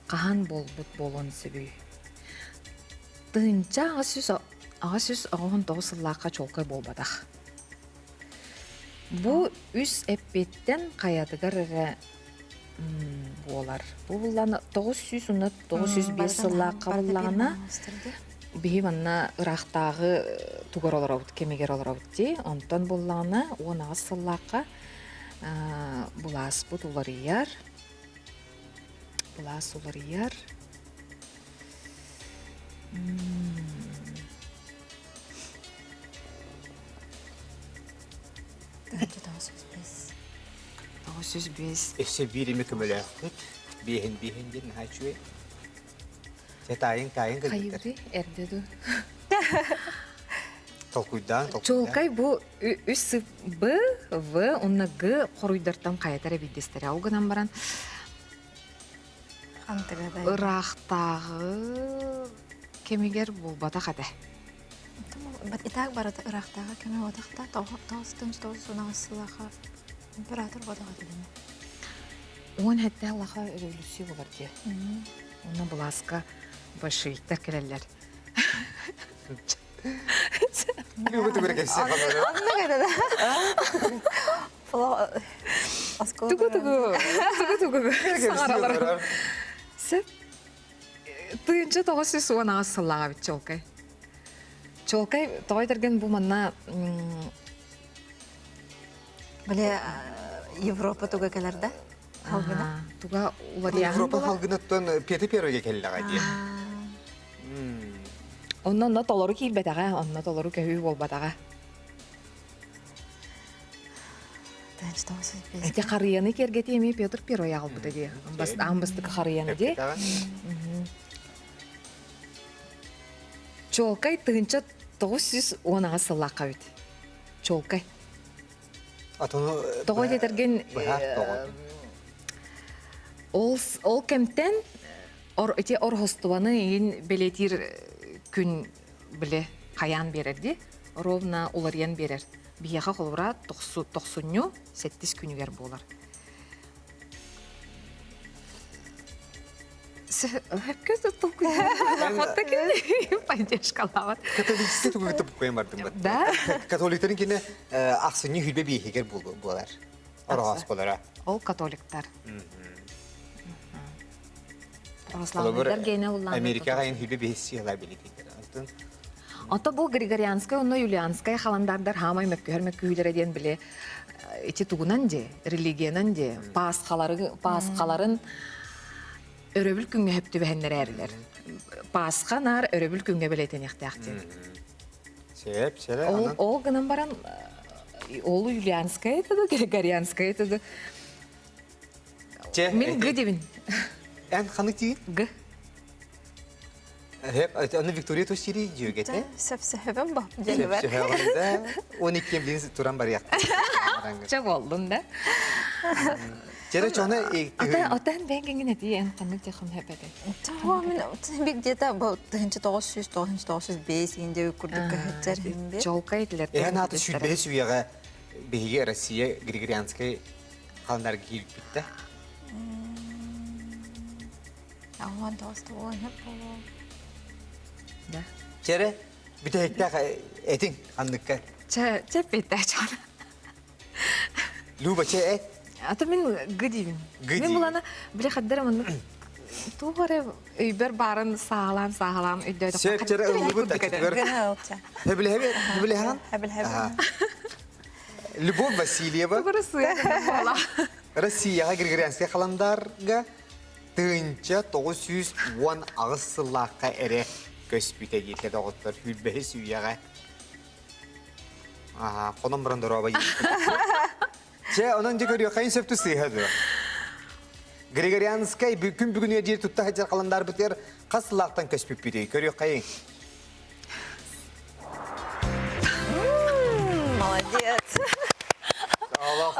хаһан буолбут буолуон сөбүй? 1889 сыллаахха чуолкай буолбатах. Бу үс эппиэттэн хайатыгар эрэ буолар. Бу буллаҕына 900 905 сыллаахха буллаҕына биһи манна ыраахтааҕы тугар олоробут, кэмигэр олоробут дии. Онтон буллаҕына 18 сыллаахха былааспыт уларыйар. Былаас уларыйар. 905. Өссө биир эми көмөлөөхпүт. Биэһин биэһин диэн наһаа үчүгэй. Чэ таайын таайын кыргыттар. Хайыыбытый? Эрдэ дуу? Толкуйдаан, толкуйдаан. Чуолкай бу үс Б, В уонна Г хоруйдартан хайата эрэ биирдэстэрэ. Ол гынан баран ыраахтааҕы кэмигэр буолбатах этэ. Итак барыта ыраахтааҕы кэмэ буолбатах да 999 сыллаахха император буолбатах этэ 17 аллаха өрөбүлүссүү болар дии. Онно былааска большевиктар кэлэллэр. Тугу тугу тугу тугу саҥаралар. Сөп. 1918 сыллааҕа бит чуолкай. Чуолкай тоҕо этэргин бу манна Бile Европа туга кэлэр да? Халгына. Туга уларыйаһын Европа халгынаттан Петр Первыйга кэллэҕэ дии. Онно онно толору киирбэтэҕэ, онно толору көһүү буолбатаҕа. Ити харыйаны киэргэтии эмиэ Петр Первый аҕалбыта дии. Аан бастакы харыйаны дии. Чуолкай 1918 сыллаахха эбит. Чуолкай. Тоҕо диэтэргин ол ол кэмтэн ити орхостубаны иин бэлиэтиир күн биле хайаан биэрэр дии ровно уларыйан биэрэр биһиэхэ холобура тохсунньу сэттис күнүгэр буолар Сөпкө толкуйдуохтаах поддержкалаабат. Католический тугу туппуйан бардым бат. Да? Католиктарын кине ахсынньы хүлбэ биэһигэр буолар. Ороҕос болара. Ол католиктар. Православныйдар гене уллаан. Америкаҕа ин хүлбэ биэс сыала билитиктер. Антон Ото бу Григорианскай онно Юлианскай халандардар хаамай мөккүһэр мөккүһүүлэрэ диэн били ити тугунан де, религиянан де, пасхалары пасхаларын өрөбүл күҥҥэ хөп түбэһэннэрээрилэр. Пасха наар өрөбүл күҥҥэ бэлиэтэниэхтээх диэн. Сөп, сөп. Ол, ол гынан баран ол Юлианская это да, Григорианская это да. Мин Г дебин. Эн ханнык тиий? Г. Аны Виктория Тосири дьүөгэтэ. Сөпсөһөбүн бо диэн бар. Сөпсөһөҕүн да. 12 билин туран барыах. Чэ боллун да. Чэрэ чону Отан бэйгиҥин этии эн ханнык техом хэпэтэй? Того мин бик где-то бу 1900 1905 инде курдук көһөттөр химби. Чолкай этилер. Эһэн аты сүүрбэһи сүйэҕэ биһиги Россия Григорианскай халандарга киирбиттэ. Ауан тоҕус боло. Да. Чэрэ бүтэһиктээх этиҥ ханныкка. Чэ, чэ питtä чон. Люба чэ эт. Ата мин г диибин. Г Мин булана биле хаддара маннык туох эрэ өйбөр баарын саалаан сааһалаан өйдөөтөххө Сөп чэрэ ыллыбыт аччытыгар. Хэбилэһэби хэбилэһэн. Хэбилэһэби. Любовь Васильева Россияҕа Григорианскай халандаарга 1918 сыллаахха эрэ көспүтэ диэтэ доҕоттор сүүрбэһис үйэҕэ. Аха, хонон баран доруоба Чэ, онон дьэ көрүөххэйин сөп сыыһа дуо? Григорианскай күн бүгүнүгэр диэри тутта сылдьар халандаарбытыгар хас сыллаахтан көспүппүтүй? Көрүөххэйин. Молодец. Олох.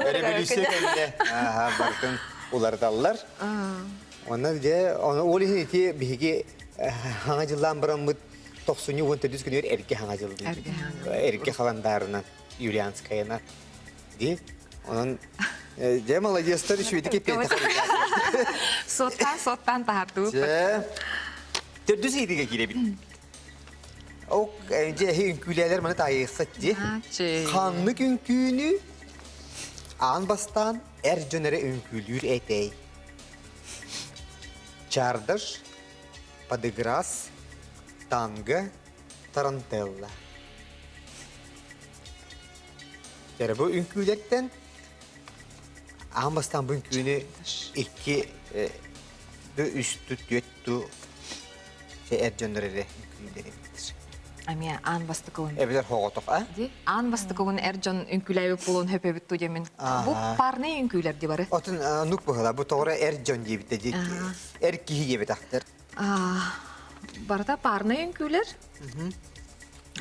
Революция кэннэ аха барытын уларыталлар. Онно дьэ, ол иһин ити биһиги хаҥа дьыллаан бараммыт тохсунньу 14 күнүгэр эргэ хаҥа дьыл диибит. Эргэ халандаарынан Юлианскайынан. Ди. Онон дьэ молодецтар үчүгэйдик эппиэтэх. Соттан соттан таһартыбыт. Дьэ. Төрдүс ыйытыыга киирэбит. Ол дьэ эһи үҥкүүлээлэр маны таайыаххыт дии. Ханнык үҥкүүнү аан бастаан эр дьон эрэ үҥкүүлүүр этэй? Чардаш, подыграс, танго, тарантелла. Дьэ бу үҥкүүлэртэн аан бастаан бу үҥкүүнү икки үс түөрт ту эр дьоннор эрэ үҥкүүлэр эбиттэр. Эмиэ аан бастакылын. Эбэтэр хоҕотох, а? Ди аан бастакылын эр дьон үҥкүүлээбит буолуон хөпөбүт ту диэмин. Бу парный үҥкүүлэр ди бары. Отун нук быһыла бу тоҕура эр дьон диэбитэ ди эр киһи диэбэтэхтэр. Барыта парный үҥкүүлэр.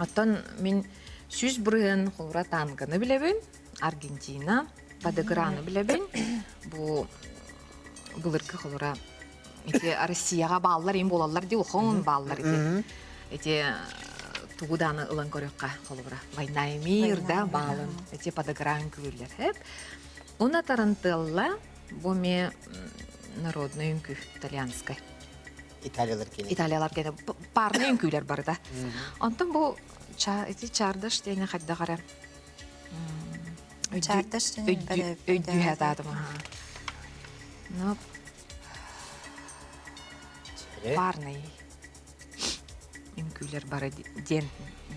Оттон мин 100% холура танганы билэбин, Аргентина, Падеграны билэбин. Бу былыргы холура ити Россияҕа бааллар им буолаллар дии улахан бааллар ити. Ити тугу дааны ылан көрүөххэ холобура Война и мир да баалын ити Падегран күллэр хэп. Уна тарантылла бу ме народный үҥкүү итальянскай. Италиялар кини. Италиялар кини парный үҥкүүлэр барыта. Онтон бу ити чардаш диэни хайдах эрэ Чардаш диэн өйдүү хатаатым. Ну парный үҥкүүлэр бары диэн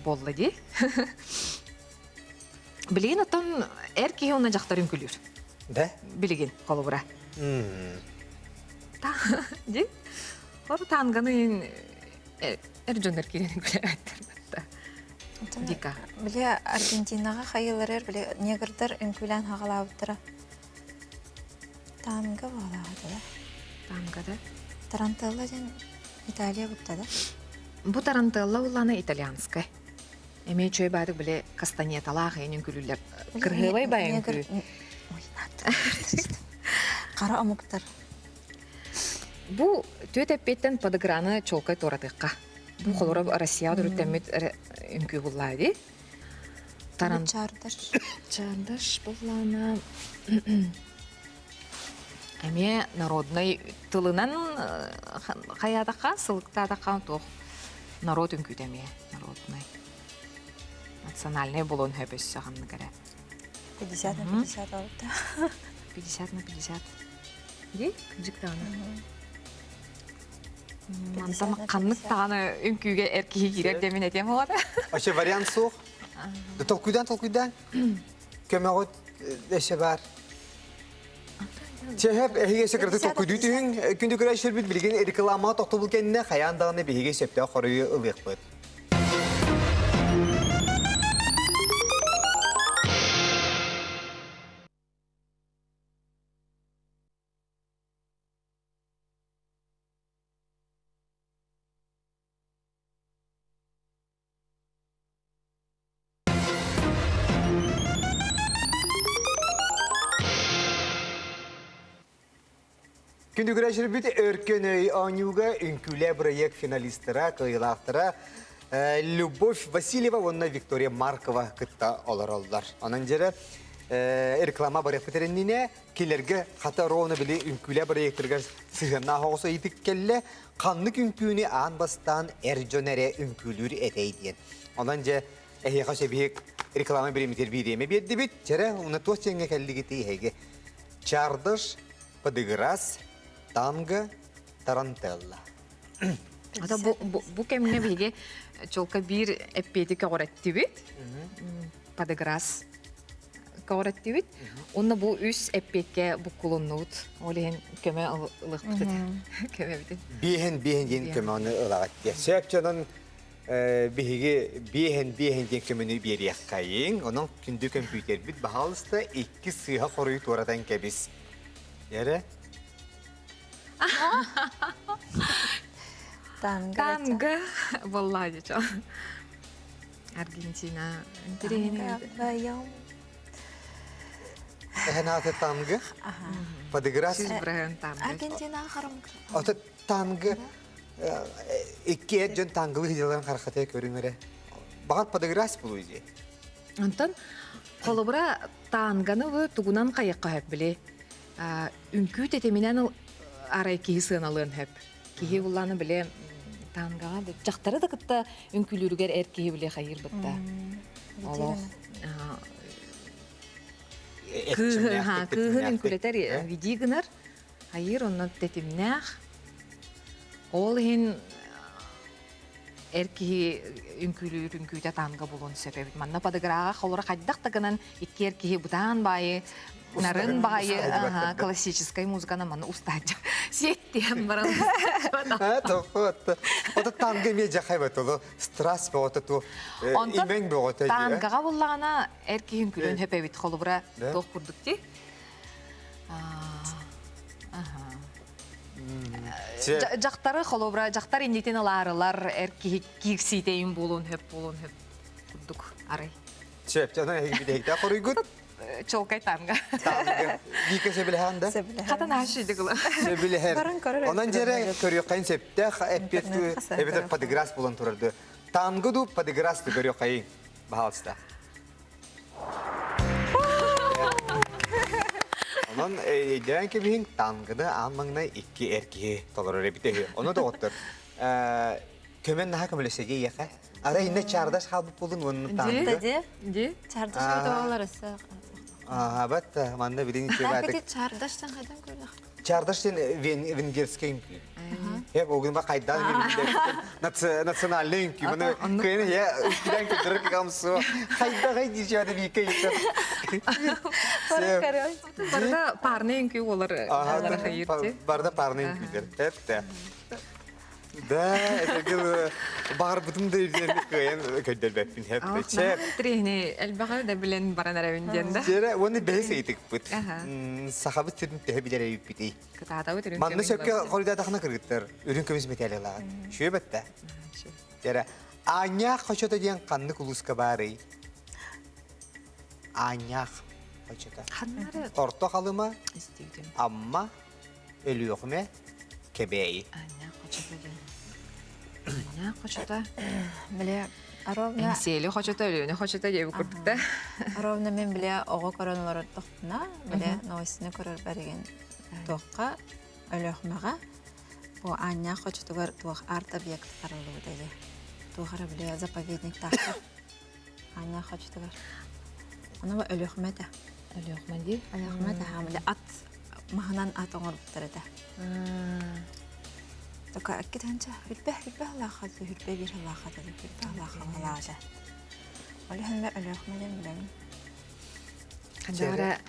буолла дии. Билигин оттон эр киһи уонна дьахтар үҥкүүлүүр. Да? Билигин холобура. Та ди. Хор танганы эр дьоннор киирэн үҥкүүлээбэттэр батта. Дика. Били Аргентинаҕа хайыларыр били негрдар үҥкүүлээн хаҕалаабыттара. Танго буолаҕа да? Танго да? Тарантелла диэн Италия бутта да? Бу тарантелла уллана итальянскай. Эмиэ үчүгэй баадык били кастанеталаах иһин үҥкүүлүүллэр. Кырһыабай бай үҥкүү. Хара омуктар. Бу түөт эппиэттэн подыграны чуолкай туоратыахха. Бу холоро Россияҕа төрүттэммит үҥкүү буллаа дии. Таран... Чардаш. Чардаш буллаана эмиэ народнай тылынан хайаатахха, сылыктаатахха туох Норуот үҥкүүтэ эмиэ народнай. Национальнай буолуон сөп өссө ханнык эрэ. 50 на 50 алта. 50 на 50. Дии, кырдьык даҕаны. Мантан ханнык даҕаны үҥкүүгэ эр киһи киирэр диэн мин этиэм оҕото. Вообще вариант суох. Да толкуйдан толкуйдан. Көмөҕүт өссө баар. Чэһэп эһиги секреты толкуйдуу түһүҥ. Күндү көрөөччүлэрбит билигин реклама тохтобул кэннэ хайаан даҕаны биһиги сөптөөх хоруйу ылыахпыт. Күндүгүрэ Өркөн өй оонньууга үҥкүүлээ бырайыак финалистара, кыайыылаахтара Любовь Васильева уонна Виктория Маркова кытта олороллор. Онон дьэрэ реклама барыахпыт эрэннинэ, кинилэргэ хата ровно били үҥкүүлээ бырайыактарыгар сыһыаннаах оҕус ыйытык кэллэ. Ханнык үҥкүүнү аан бастаан эр дьон эрэ үҥкүүлүүр этэй диэн. Онон дьэ эһиэхэ сөбүһүк реклама бириэмитигэр биириэмэ биэрдибит. Чэрэ, уна туох дьиэҥҥэ кэллигитий эһиги? Чардыш, подыграс, танго, тарантелла. Ата бу, бу, бу кэмҥэ биһиги чолка биир эппиэти көҕүрэттибит. Подыграс көҕүрэттибит. Уонна бу үс эппиэккэ буккулуннубут. Ол иһин көмө ылыахпыт этэ. Көмөбүтүн. Биэһин биэһин диэн көмөнү ылаҕыт диэ. Сөп дьонун биһиги биэһин биэһин диэн көмөнү биэриэххэйиҥ. Онон күндү көмпүүтэрбит баһаалыста икки сыыһа хоруйу туоратан кэбис. Эрэ? Танго. Танго. Буоллаа дии Аргентина. Интересно. Вдвоем. Эһэн ааты танго? Подыграс? Танго. Аргентина харам. Ото танго икки эр дьон танголы хидиларын харахатыа көрүҥ эрэ. Баҕар подыграс булуй дии. Онтон холобура танганы вы тугунан хайыкка хөп били үҥкүү тэтиминэн арай киһи сыаналыан хөп. Киһи улланы биле тангаҕа дьахтары да кытта үҥкүүлүүрүгэр эр киһи биле хайыыр бытта. Олох кыыһын үҥкүүлэтэр види гынар хайыыр онно тэтимнээх. Ол иһин эр киһи үҥкүүлүүр үҥкүүтэ танго булуон сөп эбит. Манна подыграаҕа холоро хайдах да гынан икки эр киһи бытаан баайы нарын баайы классическай музыканы манна устааччы сиэттиэн баран Ото танго эмиэ жахай батылы страсть бөҕөтө ту имэҥ бөҕөтө тангаҕа буллаҕына эр киһи үҥкүүлүөн сөп эбит холобура туох курдук ти Дьахтары холобура дьахтар иннитин ылаарылар эр киһи киирсиитэйин буолуон сөп буолуон сөп. курдук арай. Сөп, онон эһиги бүтэһиктээх хоруйгут. Чолкай танга. Танга. Вика сөбүлэһэн да? Хатан аашыйдык ыла. Сөбүлэһэр. Онон дьэрэ көрүөххайын сөптөөх эппиэт эбэтэр подыграс булан турарды. Танго ду подыграс ду көрүөххайын. Баһаалыста. Онон өйдөөн кэбиһиҥ тангыны аан маҥнай икки эр киһи толорор эбитэ үһү. Ону доҕоттор, көмөн наһаа көмөлөсө диэйэхэ. Арай иннэ чаардаш хаалбыт буолун уонна тангы. Ди? Ди? Чаардаш олар өссө. Аһабат манна билин Чебатык. Чардаштан хайдан көрдөх? Чардаш сен венгерский үҥкүү. Хеп огын ба хайдан национальный үҥкүү. Маны кыйын я үҥкүдэн көтөрөр кыгамсу. Хайда хай дичады бийке иттер. Барда парный үҥкүү олар. Барда парный үҥкүүлер. Хепте. Да, это баарбытым да үрдүнэн кыайан көрдөрбөппүн хэп. Трени элбэҕи да билэн баран эрэбин диэн да. Дьэрэ уонна бэһис ыйытыкпыт. Сахабыт сирин төһө билэр эбиппитий? Кытаатабыт үрүҥ Манна сөпкө хоруйдаатахына кыргыттар үрүҥ көмүс мэтээлэлааҕыт. Үчүгэй бэтте. Дьэрэ Аанньаах хочото диэн ханнык улууска баарый? Аанньаах хочото. Ханнары? Орто Халыма, Амма, Өлүөхүмэ, Кэбээйи. Аанньаах хочото диэн. Аанньаах хочото. Бile ровно Эҥсиэли хочото, Өлүөнэ хочото диэби курдук да. Ровно мен биле оҕо көрөн олорордохпуна, биле новостины көрөр баригин туохха Өлүөхүмэҕэ бу Аанньаах хочотугар туох арт-объект арыллыбыта дии. Туох эрэ биле заповедниктаахтар Аанньаах хочотугар. Ону Өлүөхүмэ этэ. Өлүөхүмэ дии. Өлүөхүмэ этэ. Биле ат маһынан ат оҥорбуттар этэ. Только икки тыһыынча хүрбэ хүрбэ халаахха хүрбэ биир халаахха хүрбэ халаахха халаата. Ол иһин Өлүөхүмэ диэн билэбин. Ханнара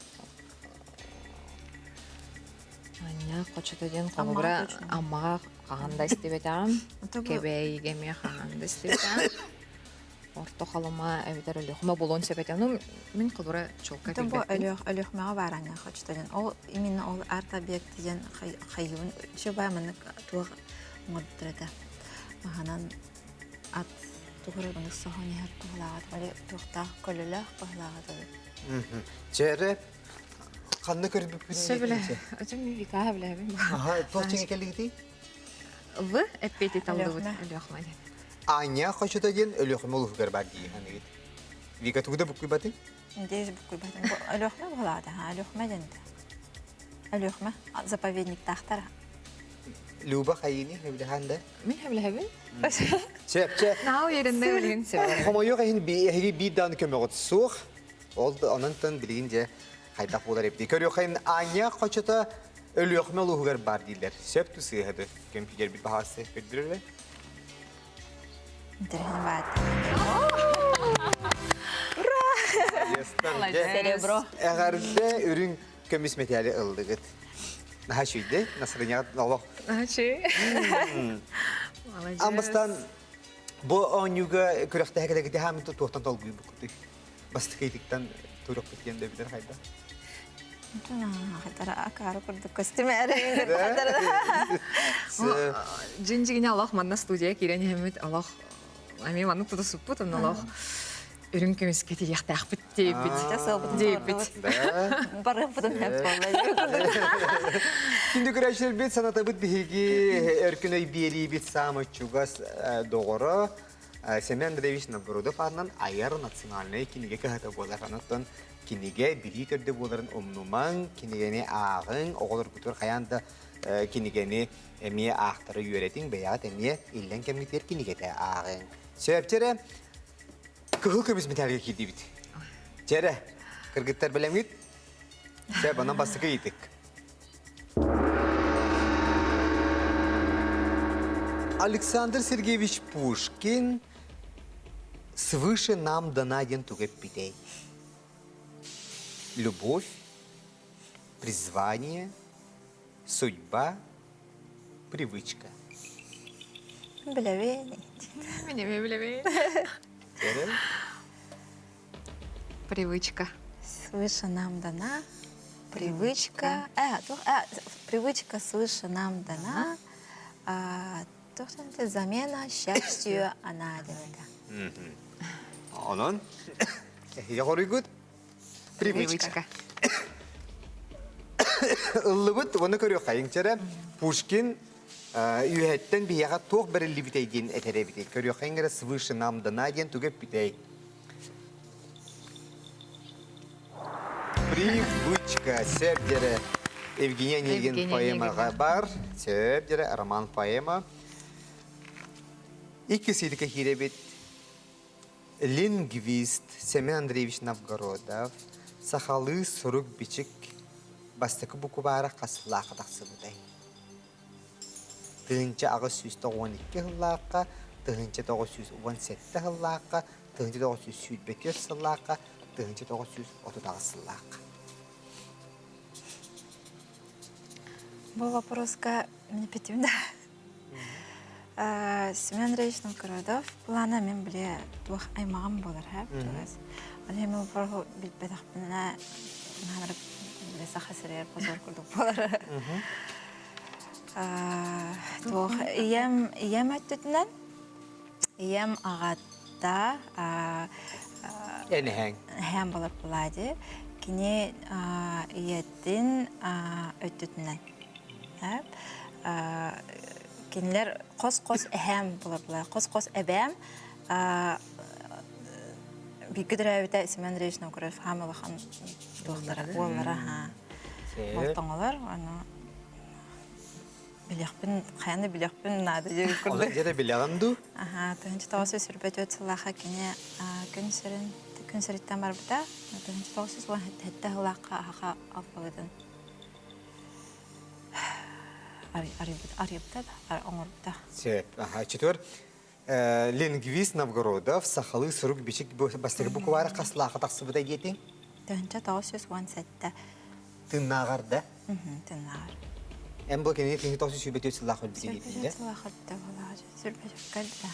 Анньаах хочото диэн холобура Аммаҕа хаһан да истибэтэҕим. Кэбээйигэ эмиэ хаһан да истибэтэҕим. Орто Халыма эбэтэр Өлүөхүмэ буолуон сөп этэ. Ну, мин холобура чуолкай Бу билбэппин. Өлүөхүмэҕэ баар Аня хочто диэн. Ол именно ол арт-объект диэн хайыыбын все баа маннык туох оҥорбуттар этэ. Маһынан ат тугура маннык соһон иһэр быһылааҕа бали туохтаах көлөлөөх быһылааҕа Чээрэ ханна көрбүппүн Сөбүлэ. Өтүм Вика билэбин. Аха, туох чиҥэ кэллигитий? В эппиэти таллыбыт Өлүөхүмэ диэн. Аня хочото диэн Өлүөхүмэ улууһугар бар дии ханыгыт. Вика тугу да буккуйбатый? Надеюсь, буккуйбатым. Өлүөхүмэ буолаата, Өлүөхүмэ диэн Өлүөхүмэ заповедниктаахтар. Люба хайыыны хэбилэһэн да? Мин хэбилэһэбин. Сөп, чэ. Наа уереннэ билигин сөп. Хомойуох иһин эһиги биир даҕаны көмөҕүт суох. Ол онон билигин дьэ хайдах буолар эбитий. Көрүөххэ Аня хочото Өлүөхүмэ улууһугар баар дииллэр. Сөп ту сыыһа Көмпүүтэрбит баһаасы көрдөрөр Интересно баат. Серебро. Эҕэрдэ үрүҥ көмүс мэтээли ыллыгыт. Наһаа үчүйдэ, настроениеҕыт олох. Наһаа үчүй. Молодец. Аммастан бу оонньууга күрэхтэһэ кэлэгити хаамын туохтан толгуйбуккутуй? Бастакы ыйытыктан туруохпут диэн да эбитэр хайда? Хатара акаары курдук көстүмэ Дьин-дьигине олох манна студия киирэн иһэммит олох эмиэ маннык тута суппут онно олох үрүҥ көмүскэ тиийиэхтээхпит диэбит диэбит барыппытын Күндү көрөөччүлэрбит санатабыт биһиги өркүн өй биэриибит саамай чугас доҕоро Семен Андреевич Новгородов аатынан айар национальнай кинигэ кыһата буолар. Онон кинигэ билии төрдө буоларын умнумаҥ, кинигэни ааҕыҥ, оҕолоргутугар хайаан да кинигэни эмиэ аахтара үөрэтиҥ, бэйэҕит эмиэ иллэҥ кэмҥитигэр кинигэтэ ааҕыҥ. Сөп эрэ, кыһыл көмүс мэтээлгэ киирдибит. Чэ эрэ, кыргыттар бэлэмҥит? Сөп, онон бастакы ыйытык. Александр Сергеевич Пушкин «Свыше нам дана» диэн тугу эппитэй? Любовь, призвание, судьба, привычка. Билэбин. Мин эмиэ билэбин. Привычка. Свыше нам дана привычка. Привычка свыше нам дана. Замена счастью она диэн. Онон, эһиги хоруйгут привычка. Ыллыбыт, уонна көрүөххэйиҥ чэрэ. Пушкин үөһэттэн биһиэхэ туох бэриллибитэй диэн этэр эбитий? Көрүөххэйиҥ эрэ свыше нам дана диэн тугу эппитэй? Привычка сөп дьэрэ Евгений Онегин поэмаҕа бар. Сөп дьэрэ роман поэма. Икки сиргэ киирэбит. Лингвист Семен Андреевич Новгородов сахалыы сурук-бичик бастакы букубаара хас сыллаахха тахсыбытай? 1892 сыллаахха, 1917 сыллаахха, 1924 сыллаахха, 1938 сыллаахха. Бу вопроска мне петим да. Семен Андреевич Новгородов плана мен биле туох аймаҕым буолар һэ чугас. Ол иһин мин вопрос билбэтэхпинэ наһаа биле саха сиригэр позор курдук буолар. Туох ийэм ийэм өттүтүнэн ийэм аҕата Эн эһээҥ. Эһээм буолар Влади. Кини ийэтин өттүтүнэн Кинилэр хос-хос эһээм буолар хос-хос эбээм бииргэ төрөөбүтэ Семен Андреевич Новгородов хаам улахан туохтара уоллара болтоҥолор ону билиэхпин хайаан да билиэхпин наада диэн курдук. Дьэ билэҕин дуу? Аха, 1924 сыллаахха кини күн сирин күн сириттэн барбыта. 1917 сыллаахха аха алфавитын арыйбыта да, оҥорбута. Сөп. Аха, четвер лингвист Новгородов сахалыы сурук-бичик бастакы буквара хас лааха тахсыбыта диэтиҥ? 1917. Тыыннааҕар да? Тыыннааҕар. Эн бу кинини 1924 сыллаах өлбүтэ диэтиҥ да? сыллаах өлбүтэ буоллаҕа. Сүрбэ өлбүтэ.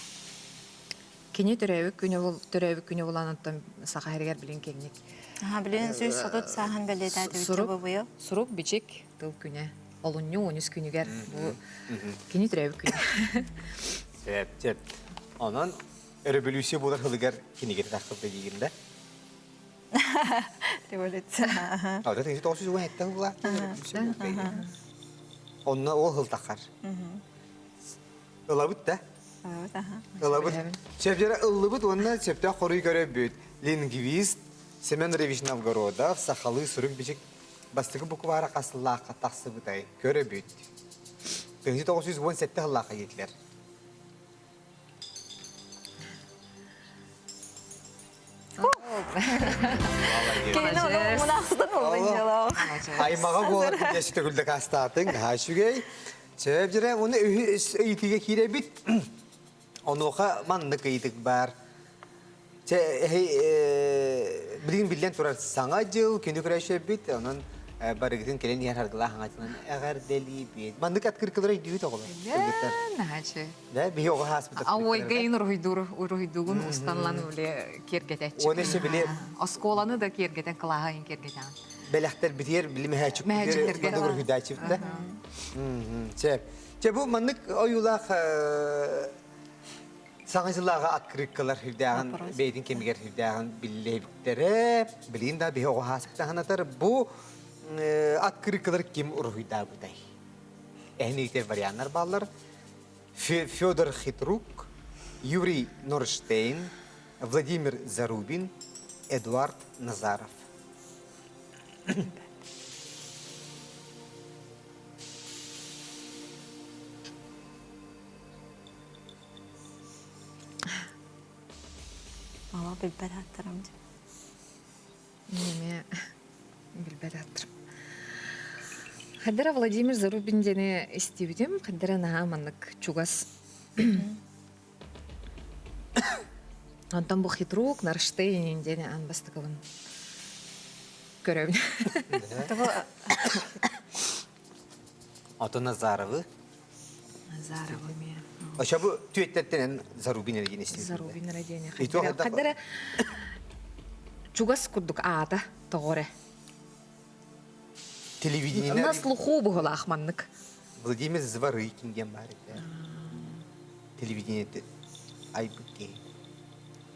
Кини төрөөбүт күнэ төрөөбүт күнэ булан оттон саха сиригэр билин киэҥник. Аха, билин 130 сааһын бэлиэтээтибит бу быйыл. Сурук бичик тыл күнэ. Олунньу 13 күнүгэр бу кини төрөөбүт күнэ. Сөп, сөп. Онон өрөбөлүүсүйэ буолар сылыгар кинигэтэ тахсыбыта диигин да? Революция. А, это 1917 сылла. Онно ол сыл тахар. Ылабыт да? Ылабыт. Сөпжара ыллыбыт уонна сөптөөх хоруй көрөбүт. Лингвист Семен Андреевич Новгородов сахалыы сурук-бичик бастакы буквара хас сыллаахха тахсыбытай көрөбүт. 1917 сыллаахха диэтилэр. Аймаҕа буолар диэси төгүл дакаастаатыҥ. Наһаа үчүгэй. Сөп дьэрэ, уонна ыйытыыга киирэбит. Онуоха маннык ыйытык баар. Чэ, билигин биллэн турар саҥа дьыл, күнү көрөшөбүт, онон барыгытын кэлэн иһэр харгылаах хаҥатынан эҕэрдэлиибит. Маннык открыткалары өйдүүбүт оҕолор. Наһаа Да, биһи оҕо хааспыт Ауойгайын уруһуйдуур уруһуйдуугун устанлан үле киэргэтээччи. Уонна өссө били Оскуоланы да киэргэтэн, кылааһын киэргэтэн. Бэлэхтэр битиэр били мэһээччик Мэһээччиктэргэ. маннык уруһуйдааччыбыт да. Чэ, чэ бу маннык ойуулаах саҥа дьыллааҕы открыткалар үрдээҕин бэйэтин кэмигэр үрдээҕин биллэбиттэрэ. Билигин да биһи оҕо хааспыт бу открыткалар ким уруһуйдаабытай? Эһин варианнар бааллар. Федор Хитрук, Юрий Норштейн, Владимир Зарубин, Эдуард Назаров. Мала билбэт аттарым. Эмиэ билбэт аттарым. Хадара Владимир Зарубин диэни истибитим. Хадара наһаа маннык чугас. Онтон бу хитрук Нарштейн диэни аан бастакыбын көрөбүн. Ото Назаровы. Назаровы эмиэ. Ошо бу түөттэртэн Зарубин эрэ диэн истибит. Зарубин эрэ диэни. Хадара чугас курдук аата тоҕо эрэ. Телевидение. На слуху быһылаах маннык. Владимир Зворыкин диэн баар этэ. Телевидение айбыт киһи.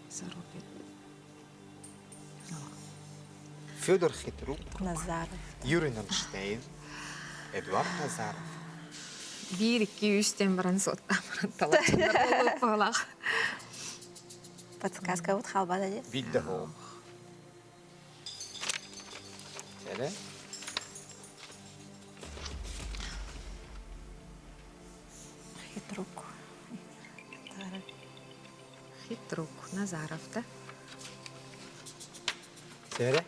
Зарубин. Федор Хитрук, Назаров. Юрий Норштейн, Эдуард Назаров. Биир, икки, үс диэн баран суоттаан баран талаччылар буолуох Подсказка вот халбада дии. Бидде хоох. Чэрэ. Хитрук. Хитрук Назаров да. Чэрэ.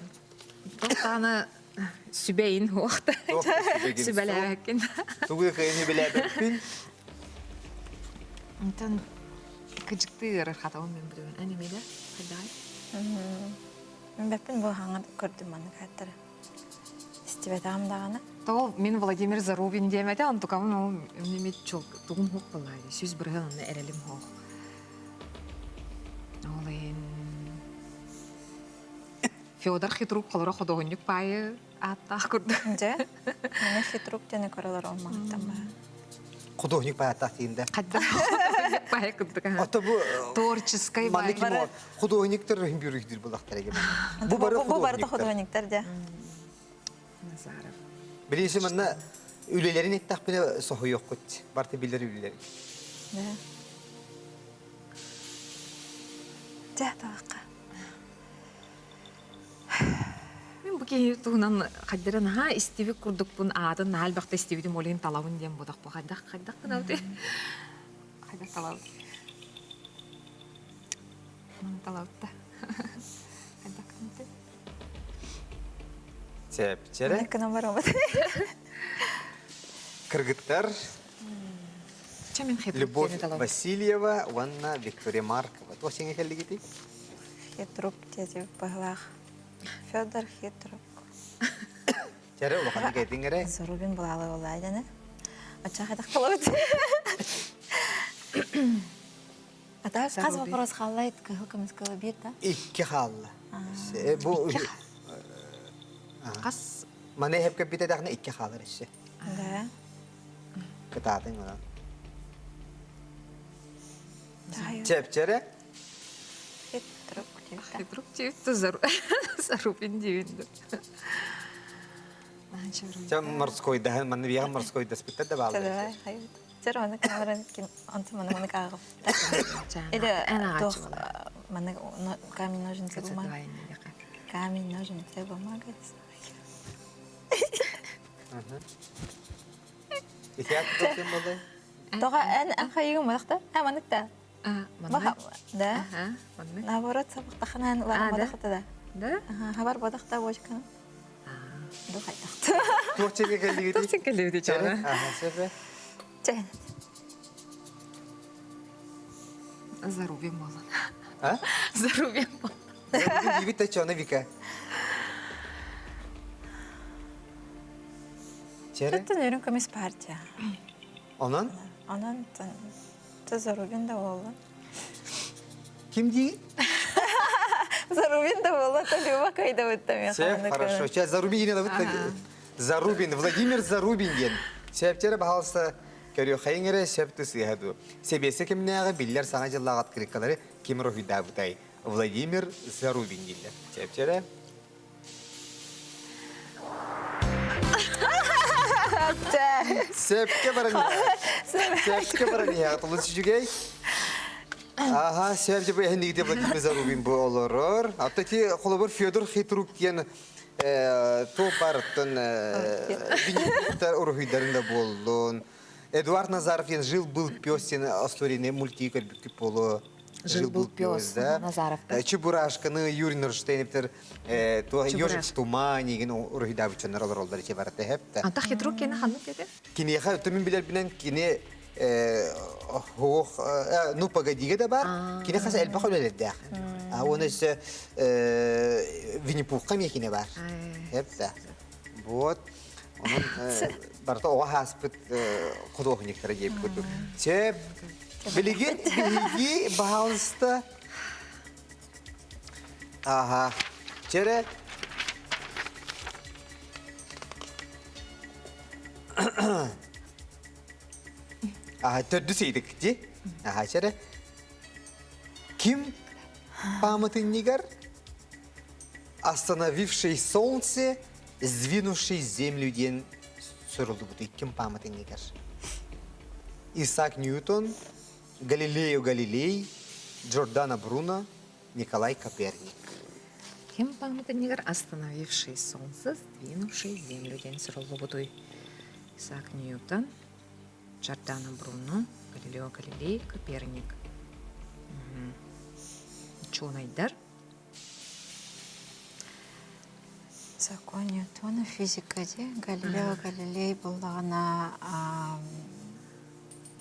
Туохтааны сүбэйин хуохта. Сүбэлээбэккин. Тугу кыайыны билээбэппин. Онтон кыдьыктыы ыарырхатабын мен билэбин. Эн эмиэ да хайдаҕай? Бэппин бу хаҥа көрдүм маннык ааттары. Истибэтэҕим даҕаны. Тоҕо мин Владимир Зарубин диэм этэ, онтукабын ол эмит чул тугум хуох былаайы, 100% онно эрэлим хуох. Ол иһин Федор Хитрук холоро худуоһунньук паайы ааттаах курдук. Дьэ, маны хитрук диэни көрөлөр олмааттан баа. Художник паайаттаах тиинде. Хадда худуоһунньук паайы курдук. Ото бу Творческий манны баай. ким художниктар бүрүктүр булактар эге. Бу бары Бу барыта художниктар. художниктар дьэ. Назаров. Билиси манна үлелерин эттэхпине соһуйуоххут. Барты билер үлелери. Да. Дьэ, табакка. Мин бу киһи туһунан хайдара наһаа истибит курдукпун аатын наһаа элбэхтэ истибитим ол иһин талабын диэн бодохпу хайдах хайдах гынабыт хайдах талабыт талабыт да хайдах гынабыт Сепчере. Гынан барабыт. Кыргыттар Чэ мин хитрук Любовь диэни талабын. Васильева уонна Виктория Маркова. Туох сиҥэ кэллигитий? Хитрук диэти быһылаах. Федор Хитрук. Чэрэ улахан кэтиҥ эрэ. Зарубин булаалы буоллаа дьэне. Оччо хайдах талабыт? А так хас вопрос хааллайт кыһыл көмүс кыла биир да? Икки хаалла. Бу Хас Маны эһэп кэппитэ икки хаалар өссө. Да. Кытаатыҥ онон. Чэпчэрэ. Хитрук диэбит. Хитрук диэбит Зарубин диэбит. Чэ морскойдаһын, манны биэҕин морскойдаспыттар да бааллар. Чэр оны камеран ким онтон маны маны кааҕып. Или туох маны камень ножницы бумага. Камень ножницы бумага. Итият тутун болай? Тоҕо эн эн хайыгын мадахта? А маныкта. Маннык. Да. Маннык. Наоборот, сабахтахынан лара мадахта да. Да? Хабар бодахта бочканы. Ду хайдахта. Туох чеге кэллигити? Туох чеге кэллигити чана? Аха, сөпе. Чэ. Зарубим болан. А? Зарубим болан. Дибит та чона Вика. Чere? Түттен өрүн көмүс партия. Онон? Онон ты Зарубин да болла. Ким дии? Зарубин да болла, то Люба кайда бытта мен. Все, хорошо. Сейчас Зарубин да бытта. Зарубин, Владимир Зарубин диэн. Сәптере баһалса көрүөхайын эрэ сөп тысыһа ду. Себесе кимнээҕи биллэр саҥа дьыллаах открыткалары ким уруһуйдаабытай? Владимир Зарубин дииллэр. Сәптере Сөпкө баран Сөпкө баран иһэ тулус үчүгэй. Аха, сөп бу эһинигите Владимир Зарубин бу олорор. Атта ти холобур Федор Хитрук диэн туох барыттан винниктар уруһуйдарын да буоллун. Эдуард Назаров диэн «Жил-был пес» диэн остуоруйаны мультик көрбүккүт буолуо. Жил-был пес, да. Назаров. Чебурашканы Юрий Норштейн Ежик в тумане деген уруһуйдаабыччаннар олороллор иче барата хепта. Антах хитрук кини ханнык деді? Киниэхэ төмүн билэрбинэн кини хуох ну погодига да бар. Кини хас элбэх үлэлэрдээх. А оны өссө Винни-Пухка эмиэ кини бар. Хепта. Вот. Онон барыта оҕо хааспыт художниктара диэбит курдук. Сөп. Билигин биһиги баһаалыста Аха. Чэрэ. Аха, төрдүс ыйдык дии. Аха, чэрэ. Ким пааматынньыгар? Остановивший солнце, сдвинувший землю диэн суруллубут икким пааматынньыгар. Исаак Ньютон, Галилео Галилей, Джордано Бруно, Николай Коперник. Ким пааматынньыгар остановивший солнце, сдвинувший землю диэн суруллубутуй? Исаак Ньютон, Джордано Бруно, Галилео Галилей, Коперник. Учуонайдар Закон Ньютона физика дии. Галилео Галилей буоллаҕына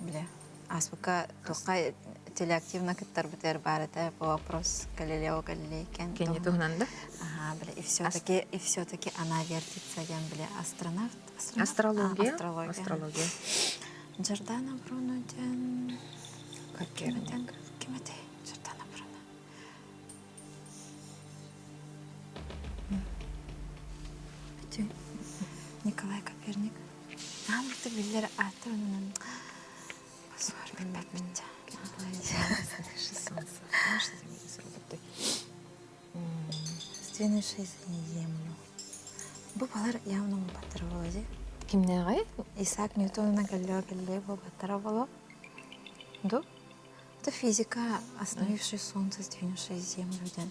бile ааспыкка туохха телеактивно кыттарбытыгар баар этэ по вопрос Галилео Галилей кен Кенни туһунан да? Ага, бile и все-таки и все-таки она вертится диэн бile астронавт Астрология. Астрология. Астрология. Джордано Бруно диэн Коперник. Ким этэй? Джордано Бруно. Николай Коперник. Аамырты биллэр ааттар онунан позор билбэппин Сдвинувший землю. Бу балар явно баттара боло ди. Кимнээҕий? Исаак Ньютонuna Галилео Галилей бу баттара боло. Ду? Это физика, остановивший солнце, сдвинувшее землю диэн.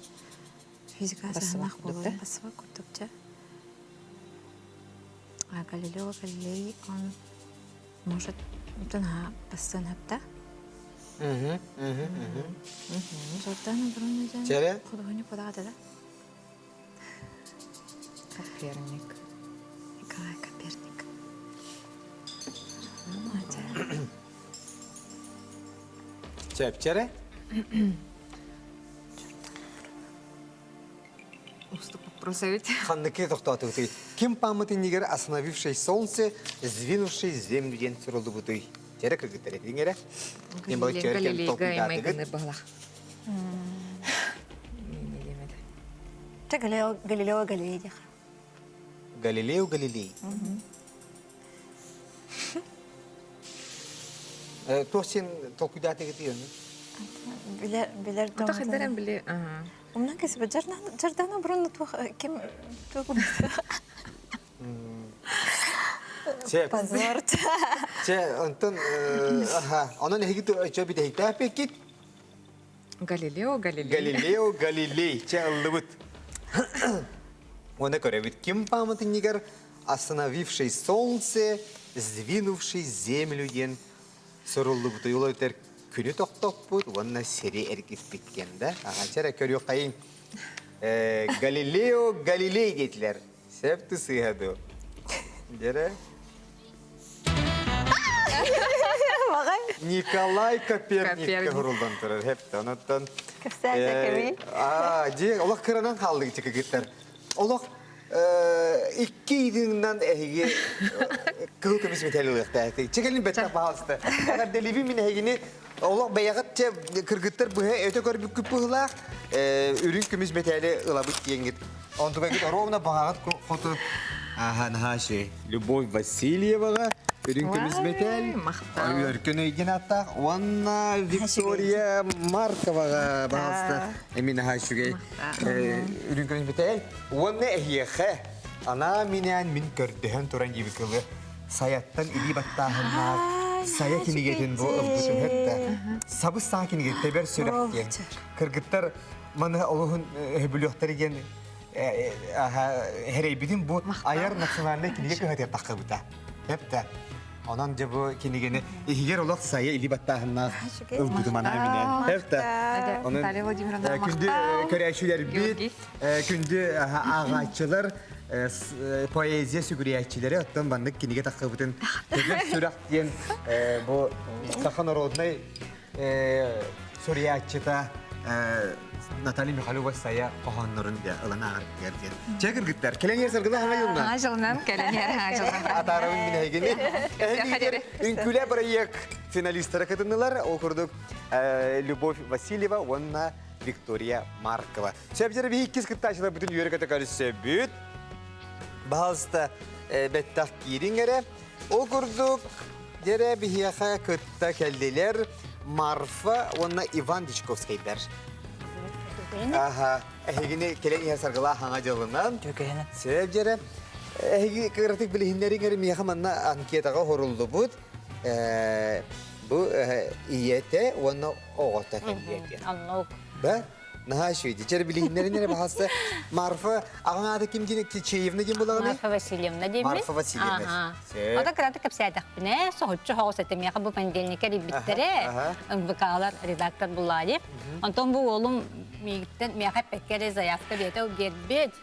Физика сыһынах буолуо басыба курдук дьэ. А Галилео Галилей, он может тунаа бастыан хапта. Джордано Бруно диэн Чэрэ? художник буолаҕа да? Коперник. Николай Коперник. Чэпчэрэ? Уступ вопрос эбит. Ханныки тохтоотубутуй? Ким пааматыннигер остановивший солнце, сдвинувший землю диэн суруллубутуй? Чэрэ кыргыттар этиҥ эрэ. Мен балык чэрэ кэм толкуйдаатыгыт. баһылах. Це Галилео, Галилео Галилей диэхэ. Галилео Галилей. Туох син толкуйдаатыгыт ыйыны? Билер билер Ото хандаран били. Умнан кесибе Джордано Бруно туох ким туох Чэ, Позор. чэ, онтон аха, онон эһиги чө бүтэһиктээх Галилео Галилей. Галилео Галилей, чэ ыллыбыт. Оны көрөбүт. Ким пааматынньыгар остановивший солнце, сдвинувший землю диэн суруллубутуй ол өтөр күнү тохтоппут уонна сири эргиппит диэн да. Аха, чэрэ көрүөххэйиҥ. Галилео Галилей диэтилэр. Сөп сыыһа дуо? Дьэрэ. Николай Коперник кыһырылдан турар хепте. Онуттан Аа, дьиэ олох кыранан хаалдык чыкыгыттар. Олох икки идиннан эһиги кыһыл көмүс металл ылыахтаахтык. Чекелин бэттэх баһаалыста. Эҕэрдэлиибин мин эһигини олох бэйэҕит чэ кыргыттар быһа өтө көрбүккүт быһылаах үрүҥ көмүс мэтээли ылабыт диэҥҥит. Онтугайгыт ровно баҕаҕыт хоту Аха, наһаа Любовь Васильеваҕа үрүҥ көмүс мэтээл, Өркөн өйден аттаах уонна Виктория Марковаҕа баҕалста эмин наһаа үчүгэй үрүҥ көмүс мэтээл уонна эһиэхэ анаа минээн мин көрдөһөн туран диэбит кылы Саяттан илии баттааһыннаах Сайа кинигэтин бу ылбытым хэтта сабыс саҥа кинигэ тэбэр сүрэх диэн кыргыттар маны олуһун өһөбүлүөхтэрэ диэн Хэрэйбитин бу айар национальнай кинигэ кыһатыгар таххыбыта. Эптэ. Онон дьэ бу кинигэни иһигэр олох сайа илии баттааһыннаах ылбытым анаа минээн. Эптэ. Онон Наталья Владимировна күндү көрөөччүлэрбит, күндү ааҕааччылар, поэзия сүгүрүйээччилэри оттон маннык кинигэ таххыбытын Төгүл сүрэх диэн бу саха народнай суруйааччыта Наталья Михайлова Сайа хоһооннорун ылан ааҕаргар диэн. Чэ кыргыттар, кэлэн иһэр саргыла хаҥа юнна. Аҥа дьылынан кэлэн иһэр аҥа дьылынан. Атаарабын мин эһигини. Эһигини үҥкүүлэ бырайыак финалистара кытыннылар. Ол курдук Любовь Васильева уонна Виктория Маркова. Сөп биһи иккис кыттааччылар бүтүн үөрэ-көтө көрсөбүт. Баһалыста бэттэх киириҥ эрэ. Ол курдук, дьэрэ биһиэхэ кытта кэллилэр Марфа уонна Иван Дичковскайдар. Аха, эһигини кэлэн иһэр саргылаах хаҥа дьылынан. Түкэһинэн. Сөп дьэрэ. Эһиги кыратык билиһиннэриҥ эрэ миэхэ манна анкетаҕа оһоруллубут. Бу ийэтэ уонна оҕото кэлиэ диэн. Оннук. Да? Наһаа үчүгэй. Дьэ билиһиннэрин эрэ баһаста. Марфа аҕаҥ аата ким диэн Кичеевна диэн булаҕыный? Марфа Васильевна диэммин. Марфа Васильевна. Сөп. Ото кыратык кэпсээтэхпинэ, соһуччу соҕус этэ миэхэ бу понедельникка эрийбиттэрэ. НВК-лар редактор буллаайы. Онтон бу уолум миигиттэн миэхэ эппэккэ эрэ заявка биэтэ биэрбит.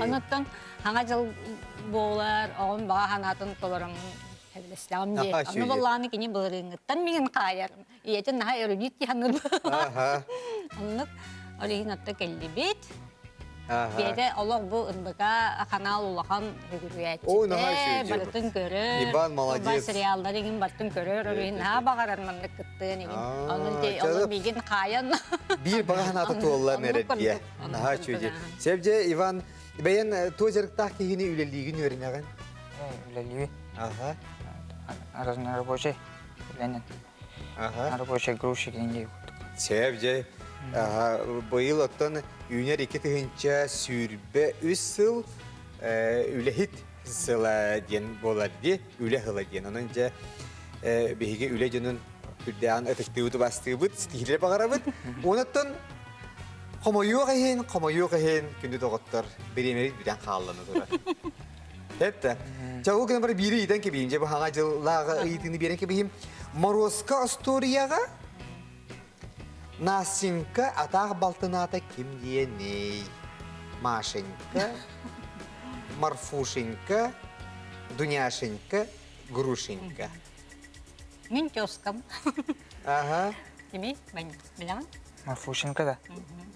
Онуттан хаҥа дьыл буолар, оҕом баҕа санаатын толором сөбүлэстэҕим дии. Ону буоллаҕына кини былырыыҥҥыттан миигин хаайар. Ийэтин наһаа эрудит дии саныыр. Оннук ол иһин отто кэллибит. Биэтэ олох бу НБК канал улахан үгүрүйээччитэ, барытын көрөр. Иван молодец. Сериаллар игин барытын көрөр, ол иһин наһаа баҕарар маннык кыттыан игин. Ону миигин хаайан. Биир баҕа санаата туоллан эрэр дии. Наһаа үчүгэй. Сөп Иван, бэйэн туо дьарыктаах киһини үлэлиигин үөрэнэҕин? Үлэлиибин. Аха. Рабочий үлэнэн. Аха. Рабочий грузчик диэн курдук. Сөп дьэ. Быйыл оттон үүнэр 2023 сыл үлэһит сыла диэн буолар дии, үлэ сыла диэн. Онон дьэ биһиги үлэ дьонун үрдээн ытыктыыбыт, убастыыбыт, ситиһиилэри баҕарабыт. Онуттан хомойуох иһин, хомойуох иһин, күндү доҕоттор, бириэмэбит бүтэн хааллана турар. Эттэ. Чэ, ол гынан баран биири ыйытан кэбиһим. Дьэ, бу хаҥа дьыллааҕы ыйытыыны биэрэн кэбиһим. Моруоска остуоруйаҕа Настенька атаах балтынаата ким диэний? Машенька, Марфушенька, Дуняшенька, Грушенька. Мин тезкам. Ага. Кими? Билэҕин? Марфушенька да.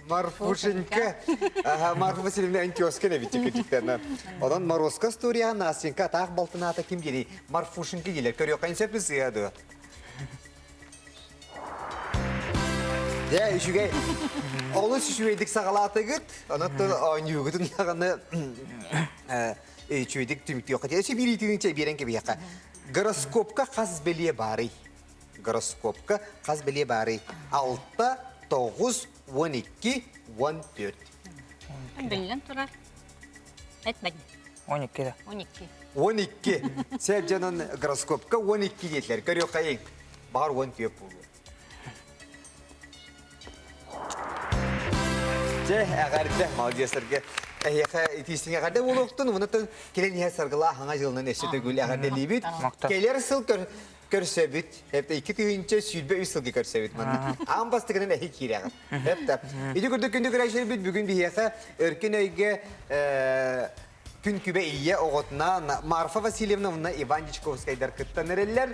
Марфушенька. Ага, Марфа Васильевна антиоска эбит кырдьыктарна. Онон Морозко историяҕа Настенька атаах балтынаата ким диэний? Марфушенька диилэр. Көрүөххэ сөп сыыһа дуо? Дьэ, үчүгэй. Олус үчүгэйдик саҕалаатыгыт. Онон оонньуугутун даҕаны үчүгэйдик түмүктүөххэ. Өссө биир ыйытыыны биэрэн кэбиһиэххэ. Гороскопка хас бэлиэ баарый? Гороскопка хас бэлиэ баарый? 6, 9, 12, 14. Биллэн турар. Этмэдин. 12 да. 12. 12. Сәп дьонун гороскопка 12 диэтилэр. Көрүөххэйиҥ. Баҕар 14 буолуо. Дьэ, эҕэрдэ, молодецтарга. Эһиэхэ итиистиҥ эҕэрдэ буолуохтун. Онон кэлэн иһэр саргылаах хаҥа дьылынан өссө төгүл эҕэрдэлиибит. Кэлэр сыл көрсөбүт. Эптэ 2023 сылга көрсөбүт манна. Аан бастакынан эһи киирэҕит. Эптэ. Ити курдук күндү көрөөччүлэрбит бүгүн биһиэхэ өркөн өйгө күн күбэ ийэ оҕотунаан Марфа Васильевна уонна Иван Дьячковскайдар кыттан эрэллэр.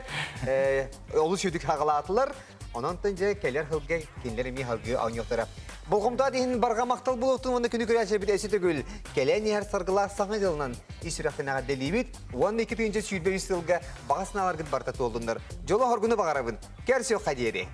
Олус үдүк хаҕалаатылар. Онон дьэ кэлэр сылга кинилэр эмиэ салгыы оонньуохтара. Болҕомтоот иһин барҕа махтал буолуохтун уонна күнү көрөөччүлэрбит өссө төгүл кэлэн иһэр саргылаах саҥа дьылынан ис сүрэхтэн эҕэрдэлиибит уонна 2023 сылга баҕа санааларгыт барыта туоллуннар. Дьолу-хоргуну баҕарабын. Көрсүөххэ диэри!